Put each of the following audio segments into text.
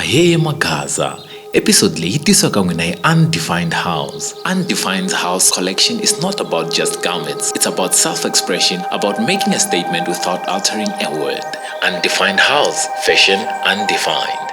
Ahee Magaza. Episode leyi yi tisiwa ka n'wina hi Undefined House. Undefined House collection is not about just garments. It's about self-expression, about making a statement without altering a word. Undefined House, fashion undefined.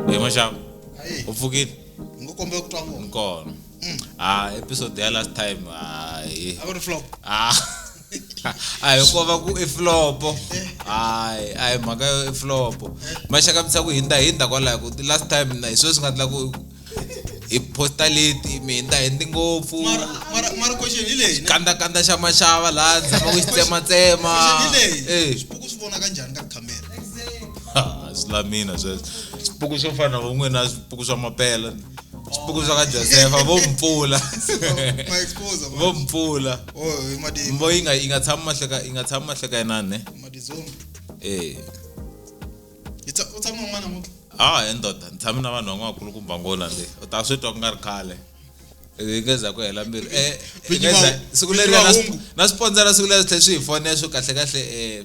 Hi maxava u pfukile Ni ngo kombela ku twa ngoma. Kona a episode ya last time hayi. A ku ri flop. Ah. A hi ko va ku i flopo. Hayi, a hi mhaka yo i flopo. Maxaka mi ku hindza hindza kwalaho ku last time na hi sweswi nga tla ku hi posta late mi hindza hindzi ngopfu. Mara mara mara question hi leyi. Ne? Kanda kanda xa maxava laha ndzi tshama ku xi tsematsema. Question hi leyi. Eh. Swipuku swi vonaka njhani ka khamera? Swi la mina sweswo. Swipuku swo fana na van'wina swipuku swa mapela. Swipuku swa ka Josefa vo mpfula. Ma expose Vo mpfula. Oh, hi madi Mbo yi nga yi nga tshami mahleka yi nga tshami mahleka inani ne? madi zombie. Eh. Hi tsa u tshama n'wana namuntlha. Ah, he ndoda, ni tshame na vanhu van'wana kulukumba ngona le. U ta swi twa ku nga ri khale. Yi nge za ku hela mbilu. Eh, yi nge za siku leri Vinyi va na hungu. na sponsor siku leri swi tlhela swi hi fonela swo kahle kahle eh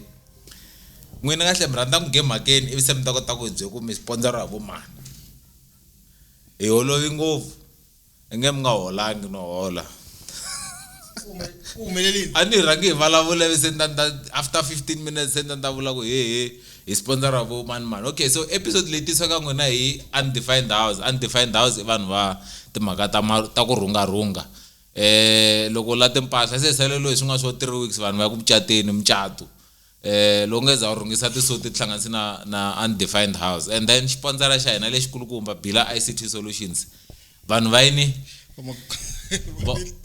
n'wina kahle mi rhandza ku nghena mhakeni ivi se mi ta kota ku hi byela ku mi sponsor hi vo mani. Hi holovi ngopfu. I nge mi nga holangi no hola. Ku humelelini. A ni rhangi hi vulavula ivi se ni ta after 15 minutes se ni ta vula ku he he hi sponsor vo mani mani. Okay, so episode leyi tisiwa ka n'wina hi Undefined House. Undefined House i vanhu va timhaka ta ta ku rhungarhunga. Loko u la timpahla se saleriwe hi swin'wana swo 3 weeks vanhu va ya ku mucateni mucato. Loko nge za u rhungisa tisuti tihlanganisi na na Undefined House. And then xiponsara xa hina lexikulukumba Bila ICT Solutions. Vanhu va yini?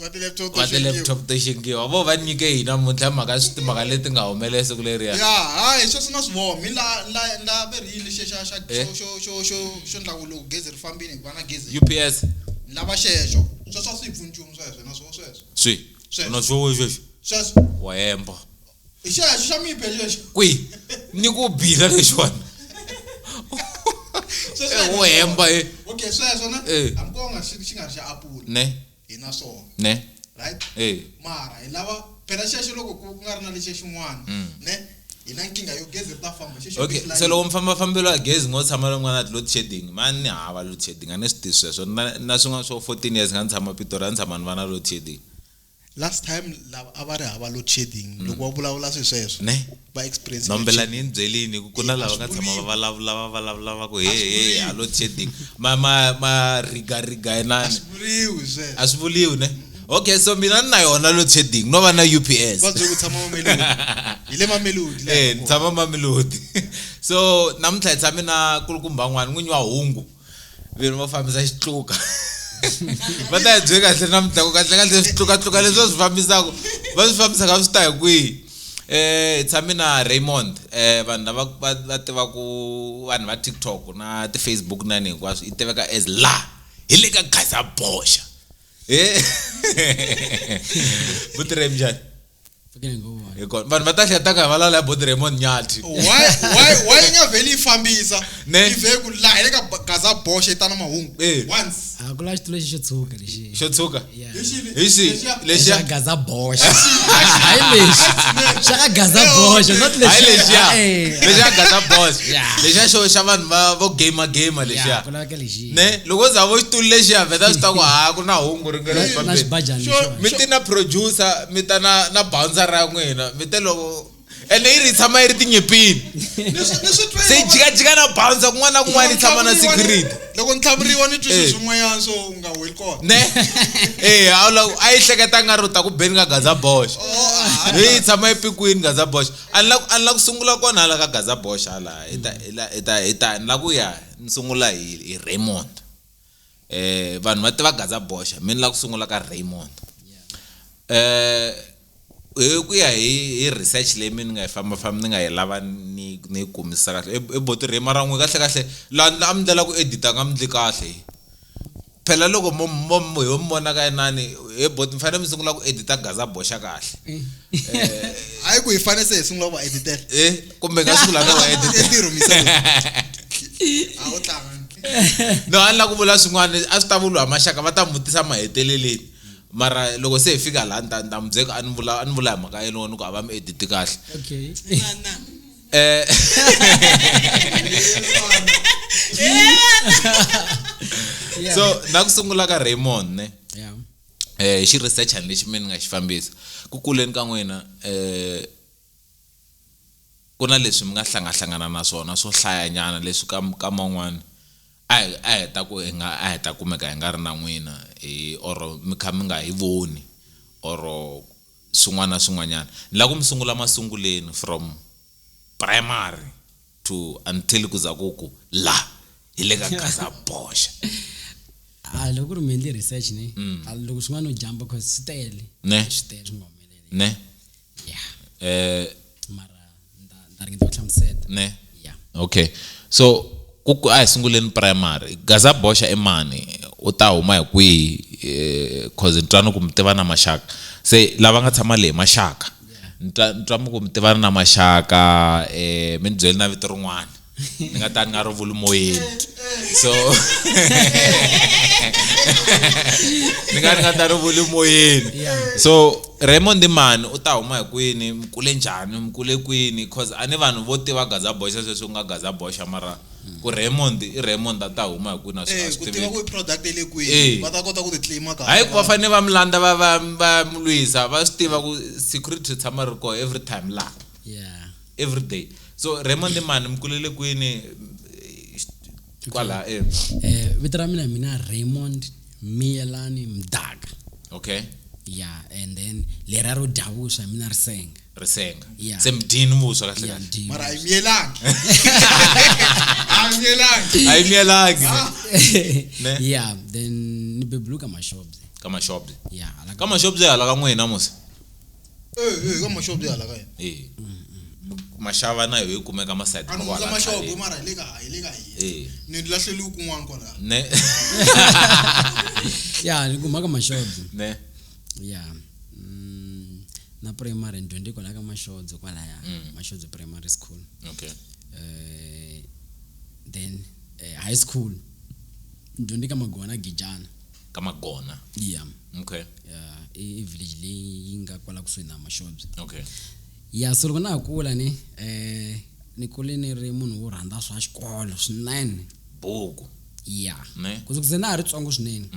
Va ti laptop Va ti-laptop to xengiwa. Vo va nyike hina namuntlha mhaka timhaka leti nga humelela siku leriya. Ya, hayi sweswo na swi vona. Mi la la la ve ri yini lexiya xa xa Eh? xo xo xo xo ndla ku loko gezi ri fambini hi va na gezi. UPS Ni lava xexo. Sweswo a swi hi pfuni nchumu sweswo na swona sweswo. swi. Sweswo. Na swo sweswo. Sweswo. Wa hemba. Hi xexo xa miphe xexo. Kwihi? Ni ku bila lexiwani. Sweswo Eh, wo hemba eh. Okay, sweswo na. Eh. Hambi ko nga xi xi nga ri xa Apple. Ne. Hi na swona. Ne. Right? Eh. Mara hi lava phela xexo loko ku nga ri na lexiya xin'wana, ne? Hi na nkingha yo gezi ri ta famba xexo. Okay, se loko mi fambafambelo ya gezi ngo tshama loko na load shedding, mani ni hava load shedding, a ni swi tivi sweswo. Na na swin'wana swo 14 years nga ni tshama Pitori a ni tshama ni va na load shedding. Last time lava a va ri hava load shedding loko va vulavula swilo sweswo Ne? va experience Nombela ni byelini ku ku na lava nga tshama va vulavula va vulavula va ku he he a load shedding. Ma ma ma riga riga a inani. swi vuriwi sweswo. A swi vuliwi ne? Okay, so mina ni na yona load shedding, no va na UPS. Va byele ku tshama Mamelodi. Hi le Mamelodi la. Eh, ni tshama Mamelodi. So namuntlha hi tshame na kulukumba n'wana n'winyi wa hungu. Veni va fambisa xitluka. Va ta hi byela kahle namuntlha ku kahle kahle switluka-tluka leswi va swi fambisaka, va swi fambisaka swi ta hi kwihi. Hi tshame na Raymond, vanhu lava va va tivaku vanhu va TikTok na ti-Facebook na ni hinkwaswo, yi tiveka as la hi le ka Gaza Boxa. Eh. Buti Ray njhani? Pfukile ngopfu. Hi kona. Vanhu va ta hleketa ka hi vulavula hi Buti Raymond Nyathi. Why why why yi nga vheli yi fambisa? Ne. Yi vhe ku laha hi le ka Gaza Boxa yi ta na mahungu. Eh. Once. A ku la xitulu lexi xo tshuka lexi. Xo tshuka? Yeah. Hi xini? Hi xi? Lexiya? Lexiya? Xa Gaza Boxa. Hayi lexi. Xa ka Gaza Boxa, not Hayi lexiya. lexiya. Eh. Lexiya Gaza Boxa. Yeah. Lexiya xo xa vanhu va vo gamer gamer Yeah, lexiya. ku laveka lexi. Ne, loko za vo xitulu lexiya vheta swi ta ku ha ku na hungu ri nga le Na na fambeni. xibajani Xo- lexiwani. Mi ti na producer, mi ta na na bouncer ra n'wina, mi te loko ene yi ri tshama yi ri tinyimpini. Ni swi ni swi twe. Se yi jikajika na bouncer kun'wana na kun'wana yi tshama na security. Loko ni tlhavuriwa ni twi Eh. swilo swin'wanyana so u nga weli kona. Ne? Eh, a wu la a yi hleketa nga ri u ta ku beni ka Gaza Boxa. Oh, ah, Hi tshama epikwini Gaza Boxa. A ni la a ni la ku sungula kona hala ka Gaza Boxa hala. Hi ta hi la hi ta hi ta ni la ku ya ni sungula hi hi Raymond. Vanhu va tiva Gaza Boxa, mina ni la ku sungula ka Raymond. Hi ku ya hi research leyi mi ni nga yi fambafambi ni nga yi lava ni yi kumisa kahle i boti Ray, mara n'wi kahle kahle laha a mi ndlela ku edita nga mi ndli kahle. Phela loko mo mo hi mi vona ka inani he boti mi fanele mi sungula ku edita Gaza boxa kahle. Hayi ku hi fanele se hi sungula ku va editela. Kumbe nga sungula no va editela. Ntirho misa. A wu tlanga. No a ni la ku vula swin'wana a swi ta vuriwa maxaka va ta mi vutisa maheteleleni. Mara loko se hi fika laha ni ta mi byela a ni vula a ni vula hi mhaka yena ni ku a va mi editi kahle. Okay. So na ku sungula ka Raymond ne. Yeah. Xi research lexi mina ni nga xi fambisa. Ku kuleni ka n'wina ku na leswi mi nga hlangahlangana na swona swo hlayanyana leswi ka man'wana a hi ta ku hi nga a hi ta kumeka hi nga ri na n'wina hi or mi kha mi nga hi voni or swin'wana na swin'wanyana. Ni lava ku mi sungula masunguleni from primary to until ku za ku ku la hi le ka Gaza boxa. A loko ku ri mi endle research ne a loko swin'wana u jump cause swi tele. Ne. Swi tele swi nga humeleli. Ne. Yeah. Mara nda ringeta ku hlamusela. Ne. Yeah. Okay. So ku a hi sunguleni primary Gaza boxa i mani u ta huma hi kwihi cause ni twa ni ku mi tiva na maxaka se lava nga tshama le maxaka ni twa ku mi tivana na maxaka mi ni byeli na vito rin'wana ni nga ta ni nga ri vuli moyeni so ni nga ta ri vuli moyeni. So Raymond mani u ta huma hi kwini mi kule njhani mi kule kwini cause a ni vanhu vo tiva Gaza boxa sweswi ku nga Gaza boxa mara ku Raymond i Raymond a ta huma hi kwini a swi ku tiva ku product le kwini va ta kota ku ti claim ka hayi ku va fanele va mi landza va va mi lwisa va swi tiva ku security tshama ri kona every time la. Yeah. Every day. So Raymond mani mi kulele kwini kwala vito ra mina Raymond Miyelani Mdaka. Okay. Yeah, and then lera ro dya vuswa mina Risenga. Risenga. Yeah. Se mdini vuswa kahle kahle. Mara a yi miyelangi. A yi miyelangi. A yi miyelangi. Ne. Yeah, then ni bebuluka ka Mashobye. Ka Mashobye. Yeah, ka Mashobye hala ka n'wina musi. Ka Mashobye hala ka hina. Maxava na yo yi kumeka masayiti ma kwala. Mashobye mara hi le ka hina. Ni lahleliwe kun'wana kwala. Ne. Yeah, ni kuma ka Mashobye. Ne. Yeah. Na primary ni dyondze kwala ka Mashobye kwalaya. Mashobye primary school. Okay. Then high school ni dyondze ka Magona Gijana. Ka Magona. Yeah. Okay. Yeah, i village leyi yi nga kwala kusuhi na Mashobye. Okay. Yeah, so loko na ha kula ni ni kule ni ri munhu wo rhandza swa xikolo swinene. Buku. Yeah. Ne. Ku se na ha ri tsongo swinene.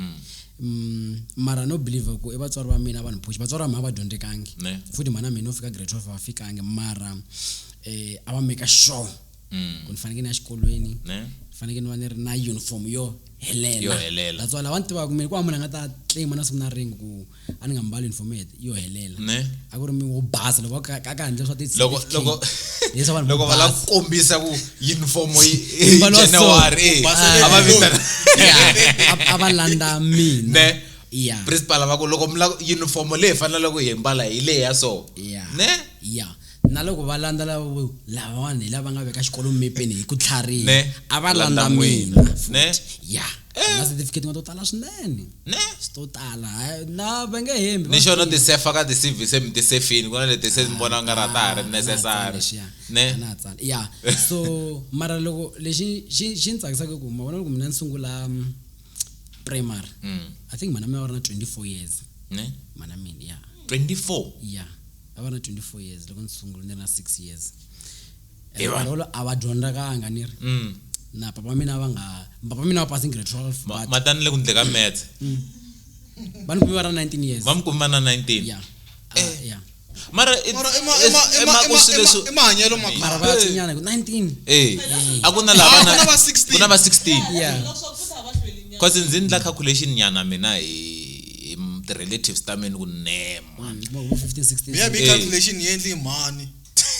Mara no believe ku i vatswari va mina vanhu push vatswari va mina va dyondzekangi. Futhi mana mina no fika grade 12 va fikangi mara a va make sure ku ni fanekele ni ya xikolweni. Fanekele ni va ni ri na uniform yo helela. That's why lava ni tivaka mina ku a munhu a nga ta claim na siku na rin'we ku a ni nga mbali uniform yo helela. A ku ri mi wo basa loko ka ka handle swa ti loko loko va la kombisa ku uniform yi January a va vitana a va landa mina. Ne. Yeah. Principal va ku loko mi la uniform leyi faneleke ku yi mbala hi leyi ya so. Ne. Yeah. Na loko va landza lavawani hi lava nga veka xikolo mepeni hi ku tlhariha a va landza mina. Ne. Yeah. Na certificate nga to tala swinene. Ne. To tala na va nge hembi. Ni xona ti sefa ka ti CV se mi ti sefini ku na leti se mi vona nga ra ta ha ri necessary. Ne. Na tsala. Yeah. So mara loko lexi xi ni tsakisaka ku ma vona loko mina ni sungula primary. I think mana mina va ri na 24 years. Ne. Mana mina, yeah. 24. Yeah. I was 24 years loko ni sungula ni ri na 6 years. Loko a va dyondzakanga ni ri. Na papa mina va nga papa mina va passing grade 12 but matani le ku ndle ka maths. Va ni kume va ri na 19 years. Va mi kume na 19. Yeah. Yeah. Mara i mahanyelo ma mara va tsinyana ku 19. A ku na lava na va 16. Ku na va 16. Yeah. Cause ndzi ndla calculation nyana mina hi the relatives ta mina ku nema. 15 16. Mina bi calculation yi endli mani.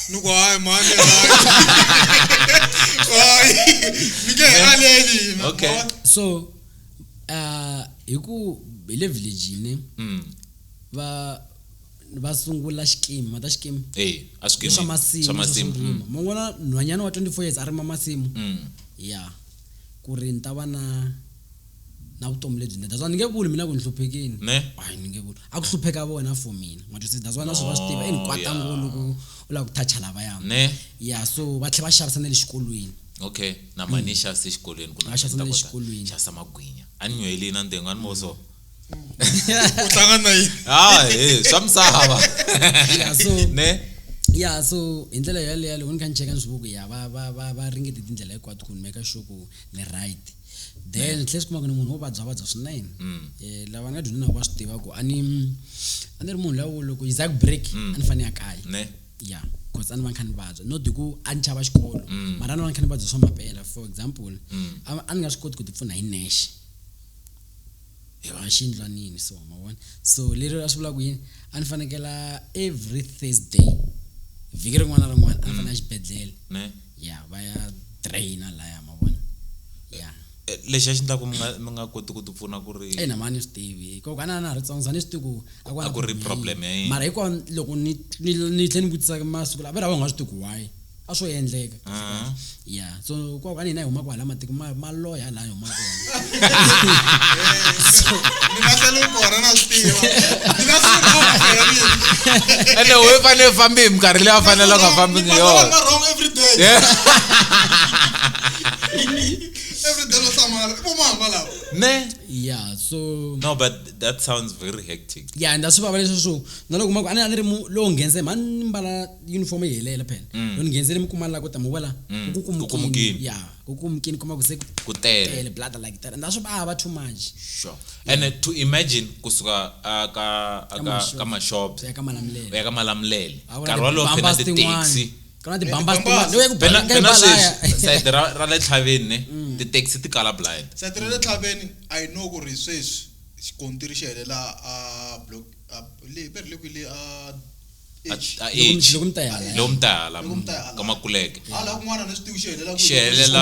Ni ku hayi mani. Hayi. Ni ke aleli. Okay. So hi ku hi le village ne. Va Va sungula xikimi, mata xikimi. Eh, a swi Swa masimu, swa masimu. swa rima. Mo vona nhwanyana wa 24 years a rima masimu. Ya. Ku ri ni ta va na vutomi lebyinene. That's why ni nge vuli mina ku ni hluphekini. Ne? Hayi, ni nge vuli. A ku hlupheka vona for mina. Ma twisisa? That's why na swi va swi tiva, i ni kwata Oh, yeah. ngopfu loko u lava ku touch-a lavaya. Ne? Ya, so va tlhela va xavisa na le xikolweni. Okay, na mani xavisa exikolweni ku na Va xavisa na le ta kota xikolweni. Xavisa magwinya. A ni nywelini na ndengo a ni mo so. U tlanga na yini? Ah, he, swa misava. Yeah, so Ne? Yeah, so hi ndlela yaleyo loko ni kha ni cheka ni swi ku ya va ringete tindlela hinkwato ku ni make sure ku ni right. Then tlhela swi kuma ku ni munhu wo vabya vabya swinene. Lava nga dyondza na va swi tiva ku a ni ri munhu lowo loko yi za ku break a ni fanele ya kaya. Ne? Yeah, because a ni va ni kha ni vabya. Not hi ku a ni chava xikolo, mara a ni va ni kha ni vabya swa mampela. For example, a ni nga swi koti ku ti pfuna hi nexe. Hi xiyindlwanini so, ma vona? So leri a swi vula ku yini? A ni fanekela every Thursday, vhiki rin'wana na rin'wana a ni fanele xibedhlele. Ne? Yeah, va ya drain-a laya, ma vona? Yeah. Lexi a xi endla ku mi nga koti ku ti pfuna ku ri Eh, na mani swi tivi. Hikuva a na ha ri tsongo, so a ni swi tivi ku a ku A ku ri problem ya yini. Mara hikuva loko ni tlhela ni vutisa masiku lawa, va ri a va nga swi tivi ku why. A swo endleka. Yeah, so kwaka ni hina hi humaka hala matiko ma loya laha hi humaka kona. Ni lahlele kona na swi tiva. Ni nga swi wrong phela mina. Ene we fanele fambi hi minkarhi leyi a fanele a nga fambi Ni hi pasa yona. vanhu va wrong every day. Yeah. Every day lo hlamala. I vo mama lava. Ne? Yeah, so No, but that sounds very hectic. Yeah, and swi vava leswi swo na loko kuma ku a ni ri lowo nghenise mhani ni mbala uniform yi helela phela. Loko ni nghenisele mi kuma la ku ta mu vula ku Ku kumukini. kumukini. Yeah, ku kumukini kuma ku se Ku tele. tele blood like that. And that's vava too much. Sure. And to imagine kusuka Ka ka mashops Ya ka Malamulele. ya ka Malamulele. A ku na Nkarhi wolowo phela ti-bumpers tin'wana. ti-taxi. Ku na ti-bumpers Ti-bumpers. tin'wana. Loyi ya ku Phela ba- phela ka sweswi balaya. side ra le tlhaveni ne ti-taxi ti kala blind. Side ra le tlhaveni I know ku ri sweswi xikontiri xi helela a block a le ve ri le kwi le a H. A Loko H. loko mi ta hala. Lomu ta hala. Loko mi ta hala. Ka Makuleke. Hala kun'wana ni swi tivi xi helela Xi kwihi. helela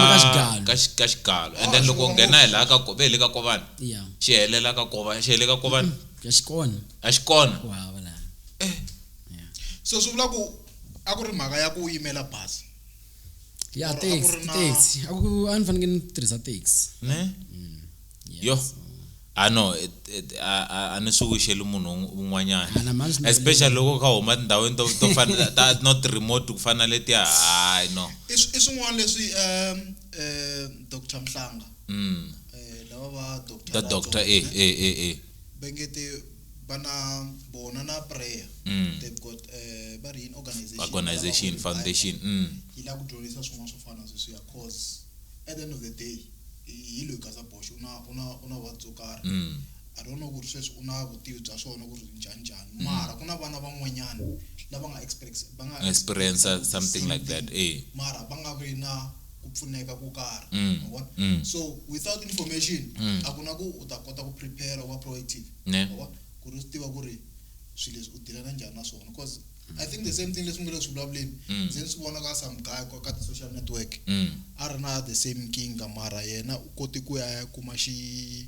Ka Xigalo. ka Xigalo. And Ah, then loko u xi nghena hi laha ka ve le ka Kovani. Yeah. Xi helela ka Kovani, xi hele ka Kovani. Ya xikona. A xi kona. Ku hava laha. So swi vula ku a ku ri mhaka ya ku yimela bazi. Ya Or a ku taxi, ri na- taxi. A ku a ni fanekele ni tirhisa taxi. Ne? Yeah, Yo. so- Ah no, a ni swi wixeli munhu un'wanyana. Ah, na mhani swi navela. Especially loko kha huma tindhawini to fana ta not remote ku fana na letiya. Hayi no. I swin'wana leswi Dr Mhlanga lava va Dr. The doctor Ratsonga, eh eh. va nge te va na vona na prayer. They've got va ri yini organization. Organization lava ku foundation. yi lava ku dyondzisa swin'wana swo fana na sweswiya cause at the end of the day hi loyi Gaza Bosch u na vuvabyi byo karhi. I don't know ku ri sweswi u na vutivi bya swona ku ri njhani njhani mara ku na vana van'wanyana lava nga experience va nga Experience the something same like that, thing, eh. mara va nga vi na ku pfuneka ko karhi. Ma vona? So without information a ku na ku u ta kota ku prepare u va proactive. Ne. Ma vona? Ku ri u swi tiva ku ri swilo leswi u dealana njhani na swona cause I think the same thing leswi nge le swi vulavuleni ndzi ni swi vona ka some guy ka ti-social network a ri na the same nkingha mara yena u kote ku ya kuma xi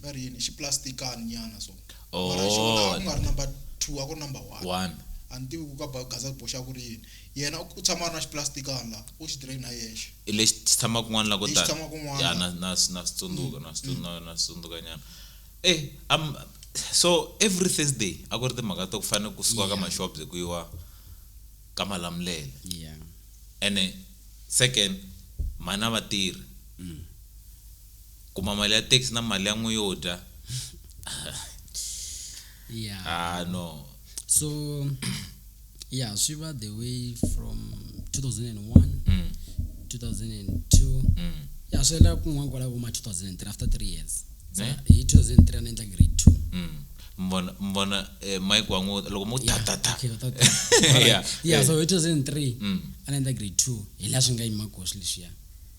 va ri yini xiplastikani nyana so mara xona a ku nga ri number 2 a ku ri number 1 One. a ni tivi ku ka Gaza Bosch a ku ri yini yena u tshama a ri na xiplastikani la u xi drain na yexe I lexi xi tshama kun'wana la ko Lexi tani. tshama kun'wana. Ya na swi tsundzuka na swi tsundzuka nyana. Eh, so every Thursday a ku ri timhaka ta ku fanele ku suka ka mashops ku yiwa ka Malamulele. Yeah. Ene second mhana va tirhi. Kuma mali ya taxi na mali ya n'we yo dya. Yeah. Ah no. So yeah, swi va the way from 2001, 2002. Yeah, swi hela kun'wana kwala vo ma 2003 after 3 years. So Ne? hi 2003 a ni endla grade 2. Mbona Mike wa n'wi loko mo ta ta ta. Okay, ta ta. Yeah. Yeah, so hi 2003 a ni endla grade 2 hi laha swi nga yima koho swilo leswiya.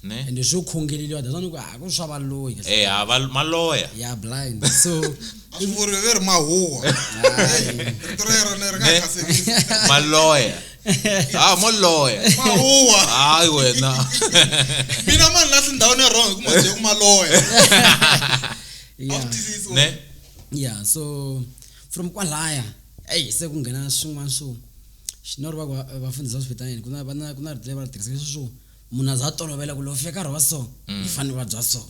Ne? And swo khongeleliwa that's why ni ku a ku swa valoyi. Eh, ha va maloya. Yeah, blind. So a swi vuriwi ve ri mahuwa rito rero leri nga Ne? kasekisi Maloya. Ah, maloya. mahuwa Hayi wena. mina mani lahli ndhawini ya wrong hi ku mabye ku maloya yeah. A swi twisisi Ne? Yeah, so from kwalaya Eyi se ku nghena swin'wana swo xinoro va ku vafundhisi va swivitanini ku na va na ku na rito leri va ri tirhisaka sweswo munhu a za a tolovela ku loko fika nkarhi wa so ni fanele vabya so.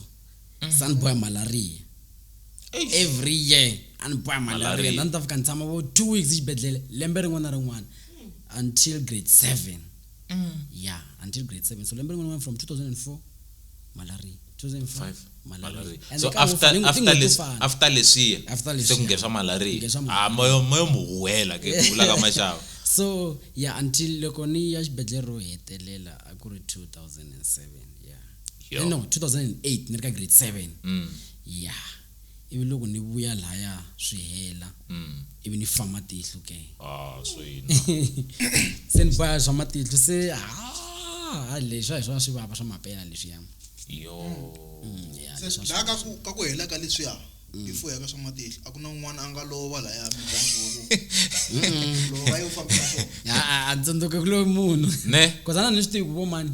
Se a ni boha malaria. Every year a ni boha malaria. Na ni ta fika ni tshama vo 2 weeks exibedhlele lembe rin'wana na rin'wana until grade 7. Yeah, until grade 7. So lembe rin'wana na rin'wana from 2004 malaria, 2005 malaria. And so after after leswi after leswiya After se ku leswiya. nge swa malaria. Nge swa Ah, moyo moyo mu huwela ke ku vula ka maxava. So yeah, until loko ni ya xibedhlele ro hetelela a ku ri 2007, yeah. Yo. No, 2008 ni ri ka grade 7. Yeah, ivi loko ni vuya laya swi hela, ivi ni fa matihlo ke. Ah, swina. Se ni boya swa matihlo se ha leswi a hi swona swi vava swa mapela leswiya. Yo. Yeah, Se leswiya laha ka ku hela ka leswiya, before ya ka swa matihlo, a ku na un'wana a nga lova laya mindyangu wa ku lova yo fambisa swona? A tsundzuki ku loyi munhu. Ne. Cause a na ni swi tivi ku vo mani.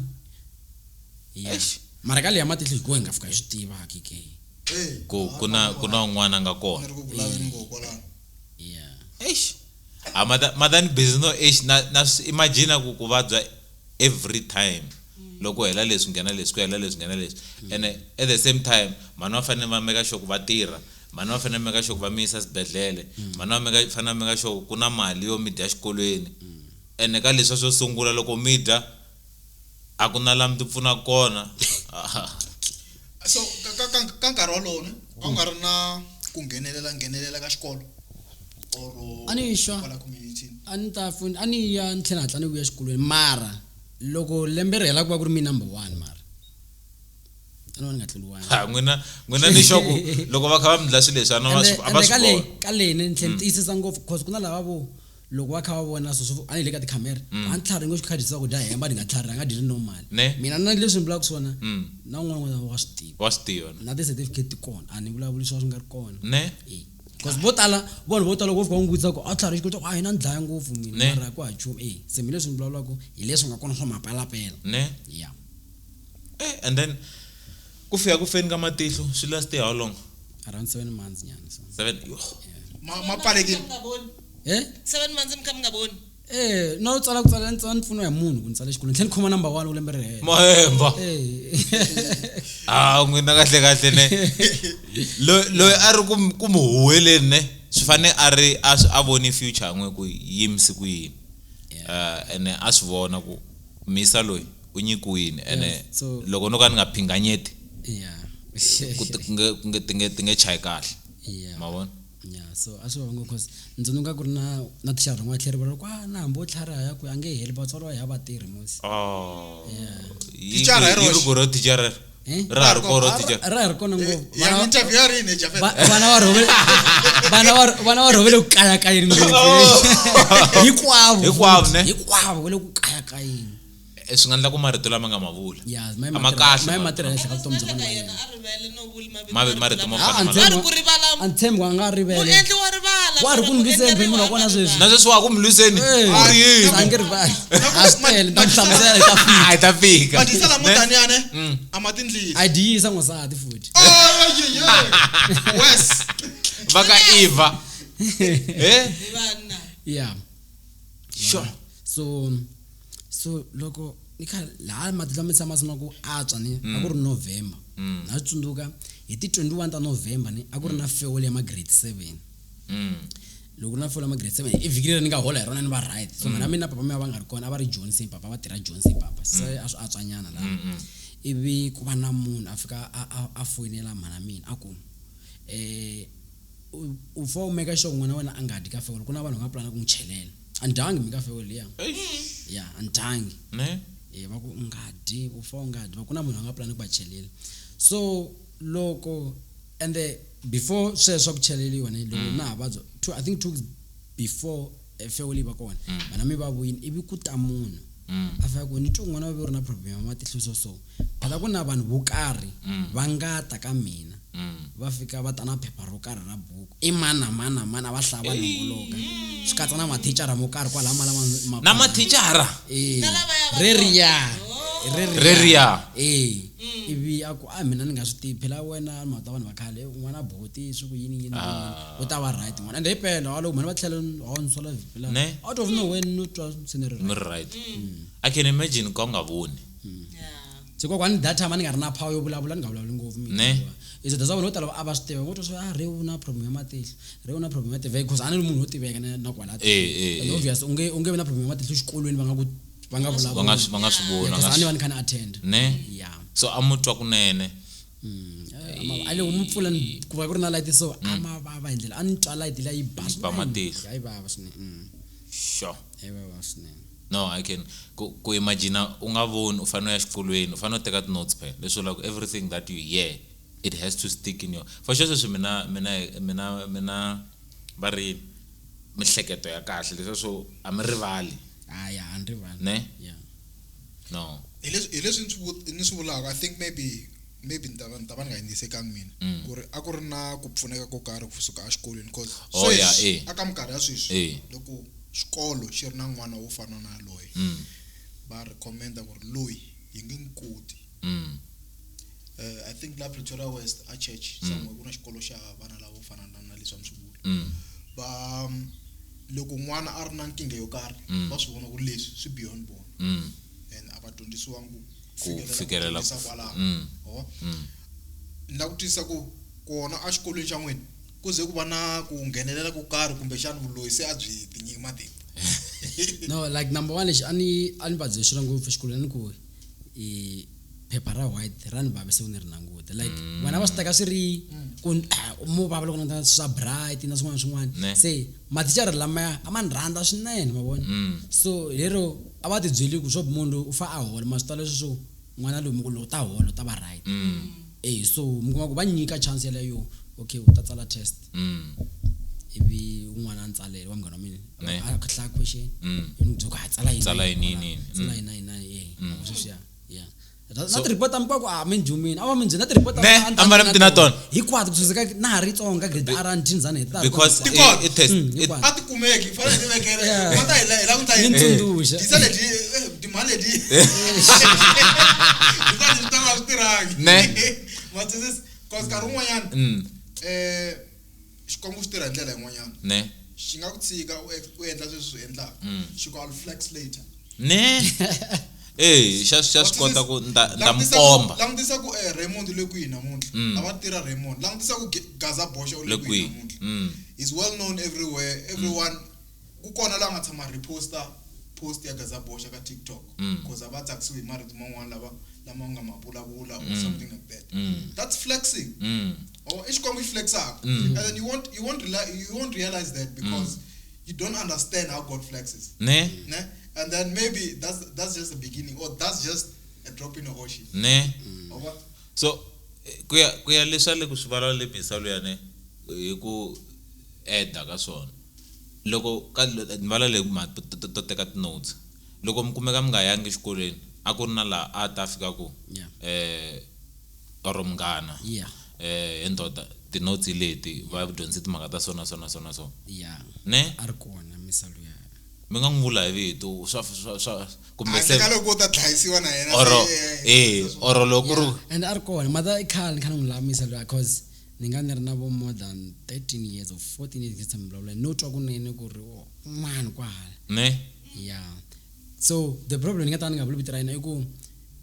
Yeah. Mara ka leya matihlo hi ku hi nga fika hi swi tiva ke ke. Eh, Ku ku na un'wana a nga kona. Ni ri ku vulaveni ngopfu kwalano. Yeah. Eish. Ah, mata ni busy no eish na imagine ku vabya every time. Loko hela leswi nghena leswi, ku hela leswi nghena leswi. And at the same time mhani va fanele va make sure ku va tirha, mhani va fanele va make sure ku va mi yisa swibedhlele, mhani va fanele va make sure ku na mali yo mi dya xikolweni. Ene ka leswi swo sungula loko mi dya a ku na la mi ti pfunaka kona. So ka nkarhi wolowo ne a ku nga ri na ku nghenelela ka xikolo or A ni xwa. kwala community? A ni ta a ni ya ni tlhela hatla ni vuya xikolweni, mara loko lembe ri hela ku va ku ri mi number 1, mara a ni va ni nga tluriwangi. Ha, n'wina ni sure ku loko va kha va mi dla swilo leswi a no va swi a va Ende swi ka leyi vona. ka leyi ni tlhela ni tiyisisa ngopfu cause ku na lava vo loko va kha va vona sweswo a ni le ka tikhamera a ni tlhari ngo xikhadi swa ku dya hemba ni nga tlhari a nga dyi ri normal. Ne. Mina na leswi ni vulaka swona na un'wana na un'wana wa swi tiva. Wa swi tiva. Na ti-certificate ti kona, a ni vulavuli swa swi nga ri kona. Ne. Eh. Cause vo tala vanhu vo tala loko vo fika va n'wi vutisa ku a tlhari xikolo a hi na ni dlaya ngopfu mina Ne. mara ku ha nchumu. Eh, se mina leswi ni vulavulaka hi leswi nga kona swa mapalapela. Ne. Yeah. And then ku fika ku feni ka matihlo swi last how long? Around 7 months nyana so. 7. Yo. Ma pfalekile. Eh? 7 months mi kha mi nga voni. Eh, no tsala ku tsala ni tsala ni pfuniwa hi munhu ku ni tsala xikolweni. Tlhela ni khoma number 1 ku lembe ri hela. Mahemba. Eh. Ah, n'wina kahle kahle ne. Loyi a ri ku mu huweleni ne, swi fane a ri a swi a voni future n'we ku yimise ku yini. Ene a swi vona ku misa loyi u nyikiwini ene Yes, so- loko no ka ni nga phinganyeti Yeah. ku ti nge ti nge chayi kahle. Yeah. Ma vona? Yeah, so a swi vava ngopfu cause ni tsundzuka ku ri na thicara rin'wana tlhela ri vula ku a na hambi wo tlhariha ya ku a nge heli vatswari va ya vatirhi musi. Oh. Yeah. Thicara hi Yi ri roxe. ku ro thicara. Eh? Ra ha ri kona ro thicara. Ra ha ri kona ngopfu. Ya Vana- interview ya rini Jafet? vana va rhove vana va vana va rhovele ku kayakayeni ngopfu. Hinkwavo. Hinkwavo, ne? Hinkwavo va le ku kayakayeni. Swi nga endla ku marito lama nga ma vula. Yeah, A ma kahle maye marito. matirha henhla ka vutomi bya Swi vana nga va endleka yena yena. a rivele no vuli mavito Marito mo lama. fana Ah, na a A ri ku rivala A ni tshembi ku a nga rivele. muendli wa rivala. Wa ri ku ni lwiseni phela munhu wa kona sweswi. Na sweswi wa ku mi lwiseni. Eh, U ri yini? a nge rivali. A swi tele, ni ta mi hlamusela hi ta fika. Ah, hi ta fika. Madyisa lamo Ne? taniya ne a ma tindlisi. A dyisa n'wansati futhi. Oh, yeah, yeah. Wes. Va ka Eva. Eh? Hi vana. Yeah. Sure. So loko ni kha laha matihlo ma tshama sungula ku antswa ni a ku ri November. Na swi tsundzuka hi ti 21 ta November ni a ku ri na farewell ya ma grade 7. Loko na farewell ya ma grade 7 i vhiki leri ni nga hola hi rona ni va right. So mina mina papa mina va nga ri kona a va ri Johnson papa va tirha Johnson papa se a swi antswanyana laha. Ivi ku va na munhu a fika a foyinela mhana mina a ku u fa u make sure n'wana wa wena a nga dyi ka farewell ku na vanhu va nga pulana ku n'wi chelela. A ni dyangi mi ka farewell liya. Yeah, a ni dyangi. Ne? Va ku u nga dyi, u fa u nga dyi, va ku na munhu a nga pulani ku va chelela. So loko ende before sweswo ku cheleliwa ne loko na ha vabya I think 2 weeks before farewell yi va kona vana mi va vuyini ivi ku ta munhu a fika ku ni twa n'wana wa ve u ri na problem ya matihlo so so phela ku na vanhu vo karhi va nga ta ka mina va fika va ta na phepha ro karhi ra buku i mani na mani na mani a va hlaya va longoloka swi katsa na mathicara mo karhi kwalaha ma lama Na mathicara. Eh, Na lavaya va reriya. Oh. Reriya. E ivi a ku a mina ni nga swi tivi phela wena mhaka ta vanhu va khale n'wana boti swi ku yini yini yini u ta va right n'wana ende hi pela wa loko mhani va tlhela wa ni sola phela Ne? out of nowhere no twa se ni ri Mi right ri right. I can imagine ka u nga voni. Se kokwani that time a ni nga ri na power yo vulavula ni nga vulavuli ngopfu mina Ne? is that's why vanhu vo tala a va swi tiva vo twa swi a re u na problem ya matihlo re u na problem ya matihlo because a ni ri munhu wo tiveka na kwala Eh, And obvious u nge vi na problem ya matihlo xikolweni va nga ku va nga Va vulavuli nga swi va nga swi voni. because va nga a ni swi- va ni kha ni attend Ne? yeah So a mu twa kunene. A loko mu pfula ku va ku ri na light so a ma vava hi ndlela a ni twa light liya yi ba Ba matihlo. yi vava swinene. Sure. Yi vava swinene. No, I can ku imagine u nga voni u fanele u ya xikolweni u fanele u teka ti-notes phela leswi vulaka everything that you hear it has to stick in your for sure sweswi mina mina mina mina va ri mihleketo ya kahle leswiya swo a mi rivali Hayi a ni rivali. ne Yeah. no hi leswi ni swi vulaka I think maybe ni ta va ni nga yingisekangi mina ku ri a ku ri na ku pfuneka ko karhi kusuka exikolweni cause Oh, yeah, sweswi eh. aka minkarhi ya sweswi Eh. loko xikolo xi ri na n'wana wo fana na loyi va recommenda ku ri loyi hi nge n'wi koti. I think la Pretoria West a church somewhere ku na xikolo xa vana lavo fana na leswi a mi swi vula va loko n'wana a ri na nkingha yo karhi va swi vona ku ri leswi swi beyond vona and a va dyondzisiwangi Ku fikelela ku dyondzisa kwalano. Ho? Ni lava ku twisisa ku kona exikolweni xa n'wina ku ze ku va na ku nghenelela ko karhi kumbexana vuloyi se a byi tinyiki matimba. No, like number one lexi a ni va byele xona ngopfu exikolweni a ni ku i phepha ra white ra ni vavisa ku ni ri languta like vana va swi teka swi ri ku mo vava loko na swa bright na swin'wana na swin'wana Ne. se mathicara lamaya a ma ni rhandza swinene ma vona so lero a va ti byeli ku swo munhu loyi u fa a hola ma swi twa leswi swo n'wana loyi mi ku loko ta hola u ta va right eh so mi kuma ku va nyika chance yeleyo okay u ta tsala test ivi un'wana a ni tsalela wa munghana wa mina Ne. a hlaya question i ni byela ku ha tsala yini Tsala yini, yini, yini. tsala yini yini eh sweswiya yeah na ti-report ta mikwako a mi njumini a va mi njhini na ti-report Ne, a mi ri na tona. hinkwato kusuka ka na ha ri tsongo ka grade R ni thinzani hi ta because Tikona. i test Hinkwato. A ti kumeki hi fanele hi vekela Yeah. va ta hi la hi lava ku ta Ni ntsundzuxa. tisa leti timali leti tisa leti ta nga swi tirhangi Ne. ma twisisa cause nkarhi wun'wanyana Xikwembu xi tirha hi ndlela yin'wanyana ne xi nga ku tshika u endla sweswi swi endlaka xi ku I'll flex later ne eh xa swi kota ku nda nda Langutisa ku- mukomba langutisa ku Raymond u le kwihi namuntlha a va tirha Raymond langutisa ku Gaza Bosha u le le kwihi kwihi namuntlha is well known everywhere everyone ku kona la nga tshama reposta post ya Gaza Bosha ka TikTok because a va tsakisiwi hi marito man'wana lava lama nga ma vulavula or something like that that's flexing or i Xikwembu xi flexaka and then you won't realize that because you don't understand how God flexes ne ne and then maybe that's just the beginning or that's just a drop in the ocean ne Or what? so ku ya leswi a le ku swi vulavula le misa luyani hi ku eda ka swona loko ka ni vala le to teka ti-notes loko mi kumeka mi nga yangi exikolweni a ku ri na laha a ta fika ku Yeah. or munghana Yeah. hi ndoda ti-notes hi leti va dyondzise timhaka ta so na so na so na so yeah ne a ri kona misalo ya mi nga n'wi vula hi vito swa kumbe Handle se ka loko u ta dlayisiwa na yena oro se, eh oro loko ku ri and a ri kona mata i khale ni kha ni n'wi lamisa loyi cause ni nga ni ri na vo more than 13 years or 14 years nge tshami vulavula no twa kunene ku ri oh, un'wana kwahala ne yeah so the problem ni nga ta ni nga vuli vito ra yena i ku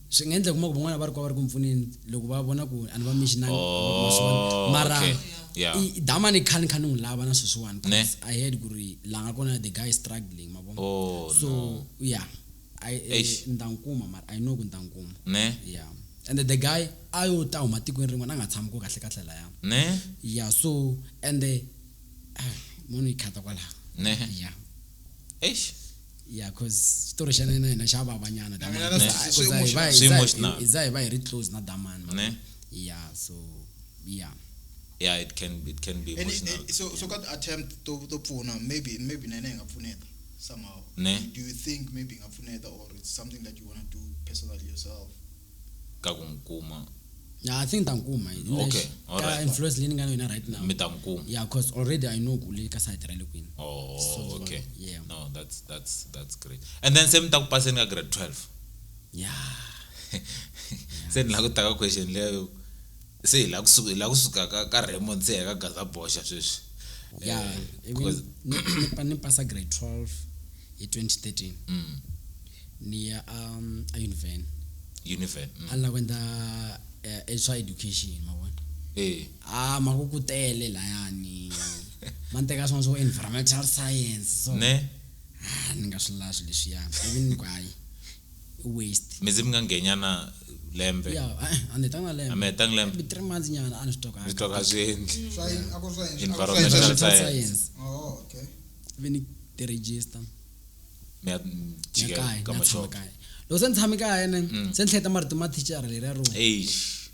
swi nga endleka kuma ku van'wana va ri kwa va ri ku mpfuneni loko va vona ku a ni va missionary Oh, mara okay. Yeah. i damani khale ni kha ni n'wi lava na sweswiwani Ne. 'cause I heard ku ri la nga kona the guy is struggling ma vona Oh, so no. yeah I Eish. ni ta n'wi kuma mara I know ku ni ta n'wi kuma ne yeah and the guy a yo ta huma tikweni rin'wana a nga tshami ku kahle kahle laya ne yeah so and the munhu yi khata kwalaho ne yeah eish yeah cause xitori xa na hina xa vavanyana Na mina na swi emotional. Swi emotional. hi za hi va hi ri close na damani Ne. yeah so yeah yeah it can be And emotional so ka ti-attempt to pfuna maybe na yena hi nga pfuneta somehow Ne. do you think maybe hi nga pfuneta or it's something that you want to do personally yourself ka ku n'wi kuma yeah I think ta n'wi kuma Okay, ka alright. influence leyi ni nga na yona right now mi ta n'wi kuma yeah cause already I know ku le ka side ra le kwini oh So, okay yeah. no that's great and then se mi ta ku paseni ka grade 12 yeah Se ni lava ku ta ka question leyo se hi lava kusuka hi lava kusuka ka ka Raymond se hi ya ka Gaza Boxa sweswi. Ya, Eh, ivi 'cause- ni pasa grade 12 hi 2013. Ni ya a Univen. Univen. A ni lava ku endla swa education, ma vona. Eh. Ah, ma ku ku tele layani. Ma ni teka swin'wana swo environmental science so. Ne? Ah, ni nga swi lavi swilo leswiya. Ivi ni ku hayi i waste. Mi ze mi nga nghenyana lembe. Ya, a ni hetanga lembe. A mi hetanga lembe. Maybe 3 months nyana a ni swi twa Mi twa ka swi endli. Swa yini? A ku ri swa yini? Environmental Environmental science. science. Oh, okay. Ivi ni ti register. Mi ya Ya jika kaya, ka ni ya tshama mashopo. kaya. Loko se ni tshame kaya ne, se ni hleketa marito ma thicara leriya ro Eish.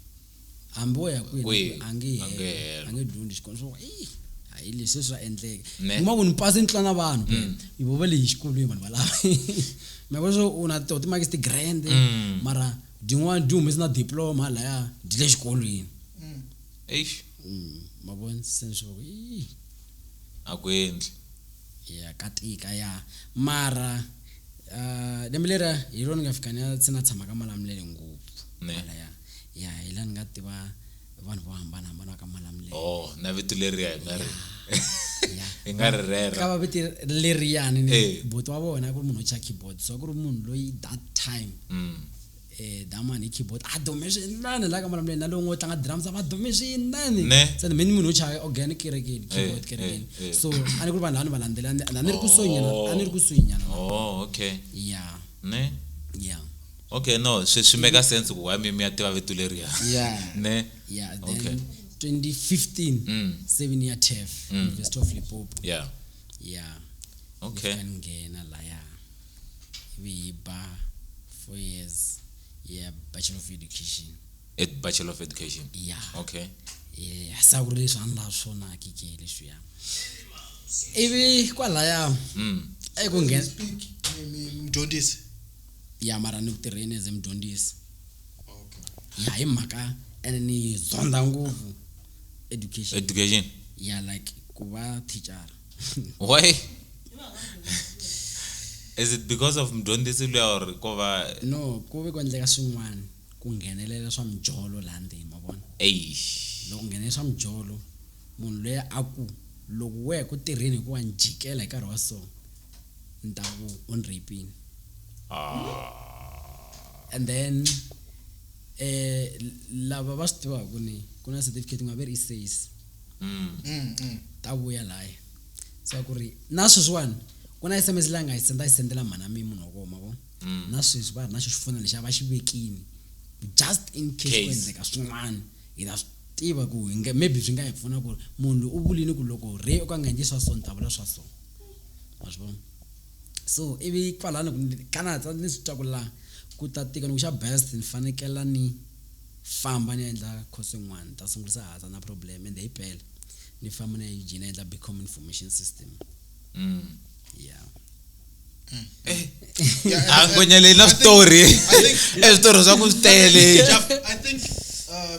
hambi wo ya kwihi na Kwihi, kwihi, a nge a nge helo, helo. a nge dyondzi xikolo swo i hayi leswi swa endleka. Ne. Kuma ku ni pasi ni tlula na vanhu hi vo va le hi xikolweni vanhu valava. Ma vona swo u na toho timakisi ti-grand mara din'wana di humese na diploma laya di le xikolweni. Eish. Ma vona se ni swi ku ii A ku endli. Ya ka tika ya mara lembe leriya hi rona ni nga fika ni ya se na tshama ka Malamulele ngopfu. Ne. Kwalaya. Ya hi laha ni nga tiva vanhu vo hambanahambana va ka Malamulele. Oh, na vito leriya hi nga ri. Ya. Hi nga ri rera. Ka va viti leriyani ni Eh. buti wa vona a ku ri munhu wo chaya keyboard so a ku ri munhu loyi that time damani hi keyboard a dume swinene laha ka Malamulele na lowun'we wo tlanga drums a va dume swinene. Ne. Se ni me ni munhu wo chaya organ kerekeni keyboard kerekeni. eh. So a ni ku ri vanhu lava ni va landzela a ni ri kusuhi nyana a ni ri kusuhi nyana. Oh, okay. Ya. Ne? Ya. Okay, no, swi make sense ku why mi mi ya tiva vito leriya. Yeah. Ne? Yeah, then Okay. 2015 7 year TEF, University of Limpopo. Yeah. Yeah. Okay. Ni fika ni nghena laya. Ivi hi ba 4 years ya Bachelor of Education. At Bachelor of Education. Yeah. Okay. Yeah, sa ku ri leswi a ni lava swona ke ke leswiya. Ivi kwalaya eku nghena Speak mi mudyondzisi. ya mara ni ku tirheni as mudyondzisi. Okay. Ya hi mhaka ene ni zonda ngopfu education. Education. Ya like ku va teacher. Why? Is it because of mudyondzisi luya or ko va No, ku ve ku endleka swin'wana ku nghenelela swa mijolo laha ndzeni ma vona. Eish. Loko nghenelela swa mijolo munhu loyi a ku loko wehe ku tirheni hikuva ni jikela hi nkarhi wa so ni ta ku u ni rape-ini. And then lava va swi tivaka ni ku na certificate nga ve ri i SACE. Ta vuya laya. So ku ri na sweswiwani ku na SMS leyi a nga yi senda yi sendela mhana mi munhu wa kona ma vona. Na sweswi va ri na xo xifona lexiya va xi vekini just in case ku Case. endleka swin'wana hi ta swi tiva ku hi nga maybe swi nga hi pfuna ku ri munhu loyi u vulini ku loko re o ka nga endli swa so ni ta vula swa so. Ma swi vona? So ivi kwalano ka na ni swi twa ku laha ku ta tika ni ku xa best ni fanekela ni famba ni ya endla course yin'wana ni ta sungurisa hansi na problem ende hi mpela ni famba ni ya UG ni ya endla BCom information system. Yeah. A ngonya leyi na switori. E switori swa ku swi tele. Jeff, I think